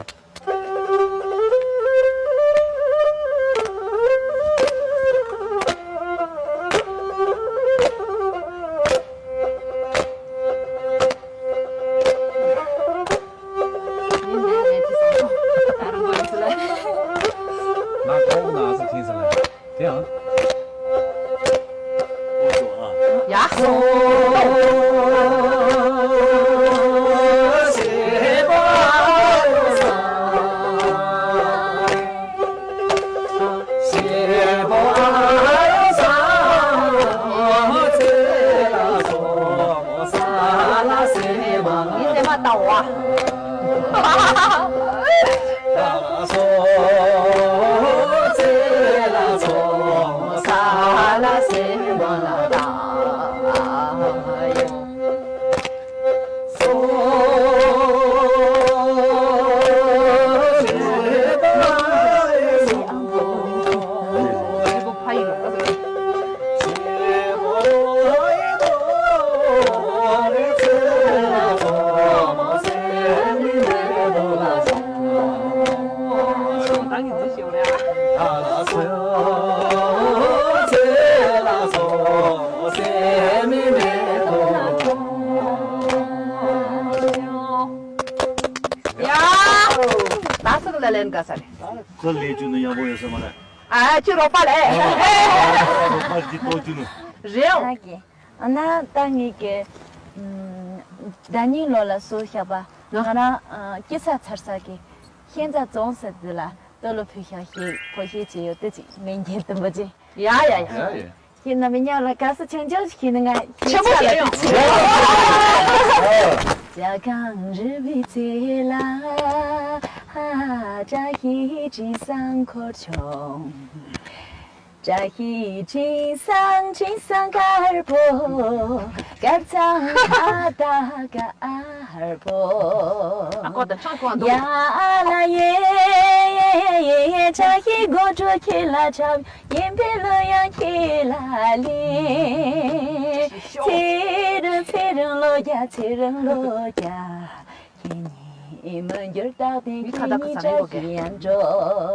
ད་སུ་གི་ལ་ལན་ག་ས་རེད། ཁོ་ལས་རྒྱུ་ནི་ཡག་པོ་ཡོད་ས་མ་རེད། ཨ་ཁྱོད་རོགས་པ་ལས། རོགས་པ་ཅིག་གཏོང་རྒྱུ་ནི། རེད། ཨ་ན་ད་ངེད་ཀྱི་ཟླ་ཉིན་ལོ་ལ་སུ་བཞག་པ་ང་རང་སྐྱེ་ས་འཚར་ས་གི་ཤན་རྩ་རྫོང་ས་འདི་ལ་ལྟོ་ལོ་ཕུལ་ཤག་ཞེས་གོ་ཤེས་ཅི་ཡོད་དེ་ཅིག་མིང་རྒྱན་དུམ་པོ་ཅིག་ཡ་ཡ་ཡ། ཡ་ཡ། ཁྱེད་རྣམ་པའི་མཉམ་ལ་དགའ་བསུ་ཆུང་ཆུང་ཞིག་ནི་ང་ཆེན་པོ་ཁྱེད་ལ་ཡོང་། ཇ་གང་རི་བི་ཚེ་ལ་ཧ་ཅ་ཧི་ཅི་སང་འཁོར་ཆོང་། ཅ་ཧི་ཅི་སང་ཅི་སང་དཀར་པོ་དཀར་ཚང་ཁ་ད་དཀར་པོ། ཨ་ཀོ་ད་ཆང་ཀོ་འདུག་ཡ་ལ་ཡེ་ཡེ་ཡེ་ཡེ་ཅ་ཧི་གོ་ཀྲོ་ཁྱེད་ལ་ཆབ། ཡིན་པའི་ལོ་ཡང་ཁྱེད་ལ་ལེན། ཚེ་རིང་ཚེ་རིང་ལོ་བརྒྱ་ཚེ་རིང་ལོ་བརྒྱ། ཁྱེད་གཉིས་མི་འགྱུར་རྟག་བརྟན། མི་ཁ་ཁྱེད་གཉིས་བཀྲ་ཤིས་ཡང་འགྲོ།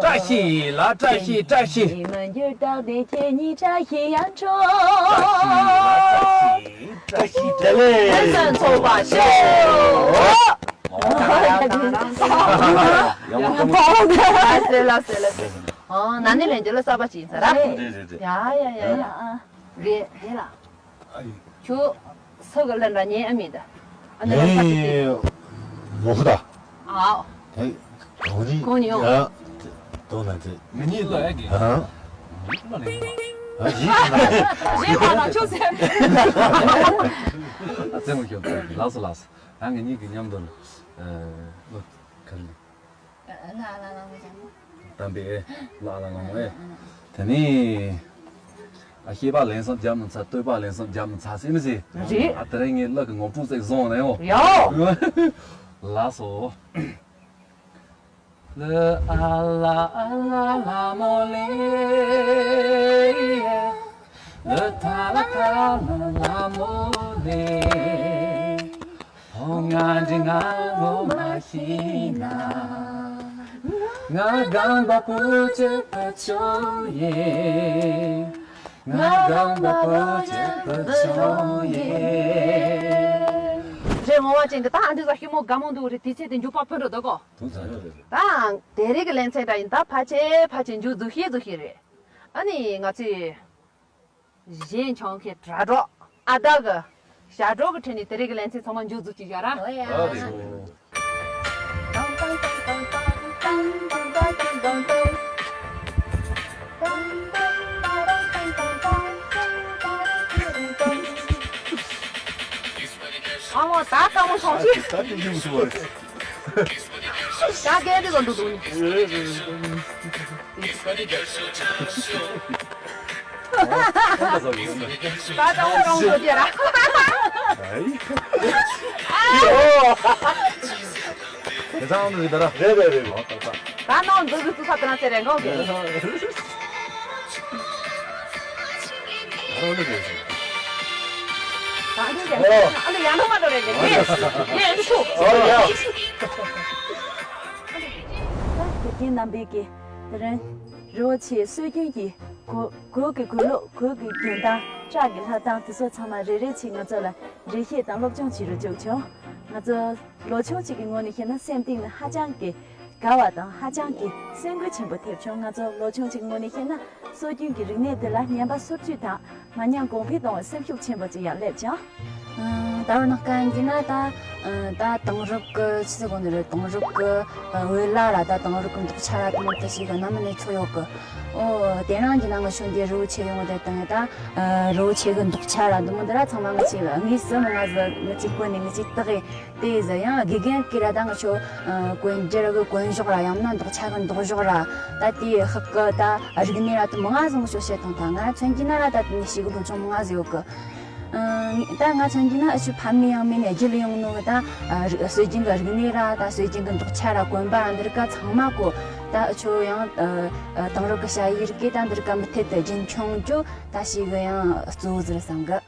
བཀྲ་ཤིས་ལ་བཀྲ་ཤིས་བཀྲ་ཤིས། ཁྱེད་གཉིས་མི་འགྱུར་རྟག་བརྟན། ཁྱེད་གཉིས་བཀྲ་ཤིས་ཡང་འགྲོ། བཀྲ་ཤིས་བཀྲ་ཤིས་བཀྲ་ཤིས་བདེ་ལེགས། ཕན་ཚུན་ཚོགས་པ་ཤོག་ཡ་ཡ་ཡ་ཡ། ཡ་ཡ་ཡ་ཡ། ཨོ་ན་ནི་ལན་འདི་ལ་གསར་པ་ཅིག་ཡིན་ས་ར། རེད་རེད་རེད། ཡ་ཡ་ཡ་ཡ། རེད་རེད་ལ། ཁྱོད་སུ་གི་ལན་ར་ཉན་ཨ་མི་ད། ཨ་ནི་ལ་ས་ཅིག་ངས་མོ་ཧུ་ད། ཨའོ། དེ་གང་ཅི་གང་ཉོ། ཡ། དོ་ན་དེ། ང་གཉིས་ལ་ཨེ་གི། ཨ། ཨ་ཡིག་ན། རེད་མ་ན་ཁྱོད་ཟེར། ཨ་ཙེ་མོ་ཁྱོད་ལགས་སོ་ལགས་སོ། ཨ་ང་གཉིས་ཀྱི་མཉམ་དུ་ཨ་ལོ་ག་རེ་ལེ། ལ་ལ་ལ་ལ་ལ། དམ་པའི་ལ་ལ་ལ་ལ། དེ་ནི་ཨ་སྐྱེས་པ་ལེན་སོང་རྒྱབ་ནས་ཚ། སྟོད་པ་ལེན་སོང་རྒྱབ་ནས་ཚ་ཟེར་མི་ཟེར། རེད། ཨ་དེ་རིང་ངའི་ལག་གི་ངོ་སྤྲོད་ཚིག་བཟུང་ནས་འོ། ཡོ། ལགས་སོ། ལ་ཨ་ལ་ཨ་ལ་ལ་མོ་ལེ། ལ་ཐ་ལ་ཐ་ལ་ལ་མོ་ལེ། ཧོ་ང་འདྲི་ང་ངོ་མ་ཤི་ན། ང་གང་པ་པོ་ཅེ་པ་ཆོ་ཡེ། ང་གང་པ་པོ་ཅེ་པ་ཆོ་ཡེ། རེད་ངོ་བ་ཅན་གྱི་ད་ཨ་འདི་ཟ་ཤི་མོ་དགའ་མོ་འདུག་རེད། དེ་ཚེ་དེ་མཇུག་པ་ཕུན་རོ་འདུག་གོ། དུ་ཚ་རེད། ད་དེ་རིགས་ཀྱི་ལན་ཚད་འདྲ་ཡིན་ད་ཕ་ཆེ་ཕ་ཆེ་མཇུག་རྫུ་ཤི་རྫུ་ཤི་རེད། ཨ་ནི་ང་ཚོས། གཞན་ཆང་ཁའི་དྲ་གྲོགས་ཨ་དག་གི་ཞྭ་གྲོགས་ཀྱི་ཁྲོད་ནས་དེ་རིང་གི་ལན་ཚིགས་ཚང་མ་མཇུག་རྫོགས་ཀྱི་བཞག་ར། ཨོ་ཡ། ཨ་རེ། ཨ་མ་ད་དཀའ་མོ་བྱུང་ཤིག་ད་དེ་ཡིན་ཟེར་བ་རེད། ད་སྐད་འདི་ག་འདུག་འདུག་ནི། ད་ད་འོ་རང་འགྲོ་རྒྱུ་ར། དེ་ཚང་འདི་རེད་ད་ར། རེད་རེད་རེད། ད་ནང་འཛུལ་འཛུལ་ཚུགས་ས་དེ་རང་ཚེ་རེད་འགོ་གི། ད་རང་འདི་རེད། ད་འདི་རེད། ཨ་ལེ་ཡང་ན་མ་འགྲོ་རེད་ཀྱི། ངས་ངས་འདི་ཚུགས། ཨོ་ཡ། དགེ་རྒན་རྣམ་པས་ཀྱིས་དེ་རིང་རི་བོ་ཆེ་སྲོལ་རྒྱུན་གྱི་གོས་གོས་ཀྱི་གོས་ལོག་གོས་ཀྱི་གྱོན་སྟངས་སྐྲ་གི་ལྷག་སྟངས་དེ་ཚོ་ཚང་མ་རེ་རེ་བཞིན་ང་ཚོ་ལ་འགྲེལ་བཤད་དང་སློབ་སྦྱོང་བྱེད་རུ་བཅུག་བྱུང་། ང་ཚོ་ལོ་ཆུང་གཅིག་གི་ངོས་ནས་བཤད་ན་སེམས་གཏིང་ནས་ཧ་ཅང་གི་དགའ་བ་དང་ཧ་ཅང་གི་སེམས་འགུལ་ཆེན་པོ་ཐེབས་བྱུང་། ང་ཚོ་ལོ་ཆུང་གཅིག་གི་ངོས་ནས་བཤད་ན་སྲོལ་རྒྱུན་གྱི་རིག་གནས་འདི་ལ་ཉམས་པ་སོར་ཆུད་དང་མ་ཉམས་གོང་འཕེལ་གཏོང་བའི་སེམས་ཤུགས་ཆེན་པོ་ཅིག་ཡང་སླེབས་བྱུང་། ད་བར་ནག་ཀན་གྱི་ན་ད་ད་དེང་རབས་ཀྱི་ཆི་ཟེར་གོ་ནི་རེད། དེང་རབས་ཀྱི་བོད་ལྭ་ར་ད་དེང་རབས་ཀྱི་འདོགས་ཆ་ར་དེ་མོ་དེ་ཞིག་གི་ནམ་ནས་ཚོ་ཡོད་གི། ཨོ་དེ་རང་གྱི་ན་ང་ཆོ་འདི་རི་བོ་ཆེ་ཡོང་དེ་དང་ད་རི་བོ་ཆེ་གི་འདོགས་ཆ་ར་དེ་མོ་དེ་ར་ཚང་མ་ང་ཆོ་དངོས་སུ་མི་ང་ཟི་ང་ཆོ་གོ་ནས་ང་ཆོ་དག་གི་དེ་ཟི་ཡང་དགེ་རྒན་གྱི་ར་ད་ང་ཆོ་དཀོན་སྒྱུར་གི་དཀོན་ཞོག་ར་ཡང་ན་འདོགས་ཆ་གི་འདོགས་ཞོག་ར་ད་དེ་ཧག་གི་ད་རིག་གནས་ར་དེ་མི་ང་ཟི་ང་ཆོ་བཤད་དང་ད་ང་ར་མཚོན་གྱི་ན་ར་ད་དེ་ནས་ཞིག་གི་བུ་ཆུང་མི་ང་ཟི་ཡོད་གི། ཨ། ད་ང་མཚོན་གྱི་ན་ཨ་ཆུ་ཕ་མེས་ཡང་མེས་ནས་རྒྱུད་ལ་ཡོང་ནོ་གི་ད་ཨ་རིག་སྲོལ་རྒྱུན་གྱི་རིག་གནས་ར་ད་སྲོལ་རྒྱུན་གྱི་འདོགས་ཆ་ར་གོན་པ་ར་འདི་རིགས་ཀ་ཚང་མ་གོ་ད་ཨ་ཆུ་ཡང་ཨ་ཨ་དེང་རབས་ཀྱི་ཞ་ཡི་རིགས་ཀྱི་ད་འདི་རིགས་ཀ་མུ་མཐུད་དུ་རྒྱུན་འཁྱོངས་རྒྱུ་ད་ཞིག་གི་ཡང་གཙོ་བོ་ཟིག་བསམ་གི།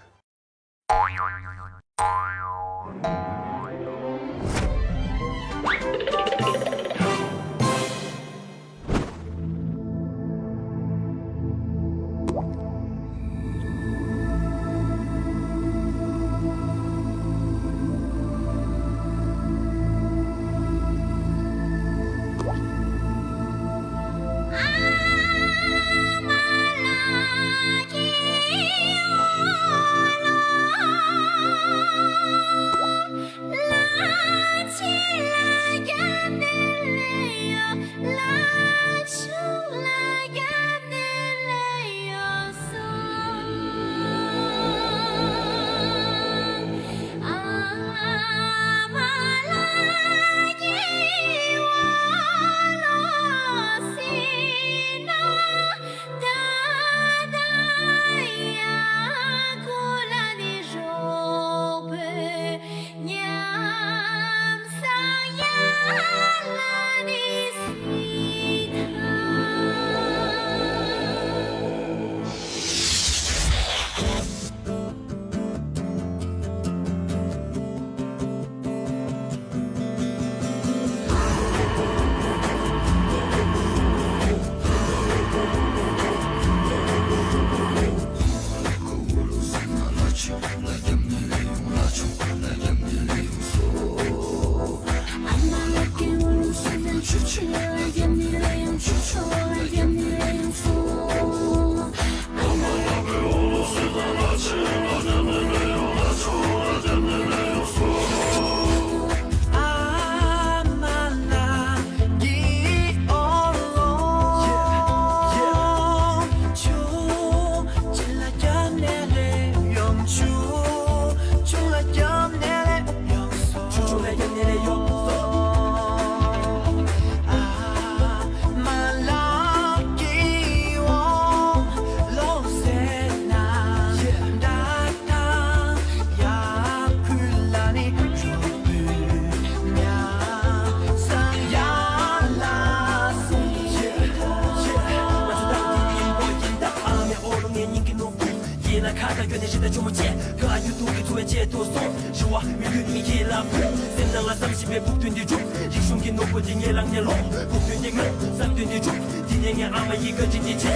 ཡིན་ན་ཁ་ཁ་སྐྱོ་ནས་ཞེ་ད་ཆུང་མོ་བཅས་ཁ་ཡུ་ཏུ་གི་ཚུ་བའི་ཆེད་དུ་སོང་། རི་བ་མི་ཁུ་ནི་ཁྱེད་ལ་བུ་སེམས་ནང་ལ་བསམ་བཞིན་པའི་ཕུགས་འདུན་འདི་འགྲུབ། རིག་གཞུང་གི་ནོར་བུ་འདི་ངས་བླངས་ནས་ལོངས། ཕུགས་འདུན་འདི་ངས་བསམ་དོན་འདི་འགྲུབ། འདི་ནས་ངའི་ཨ་མ་ཡི་བཀའ་དྲིན་འདི་ཆེ།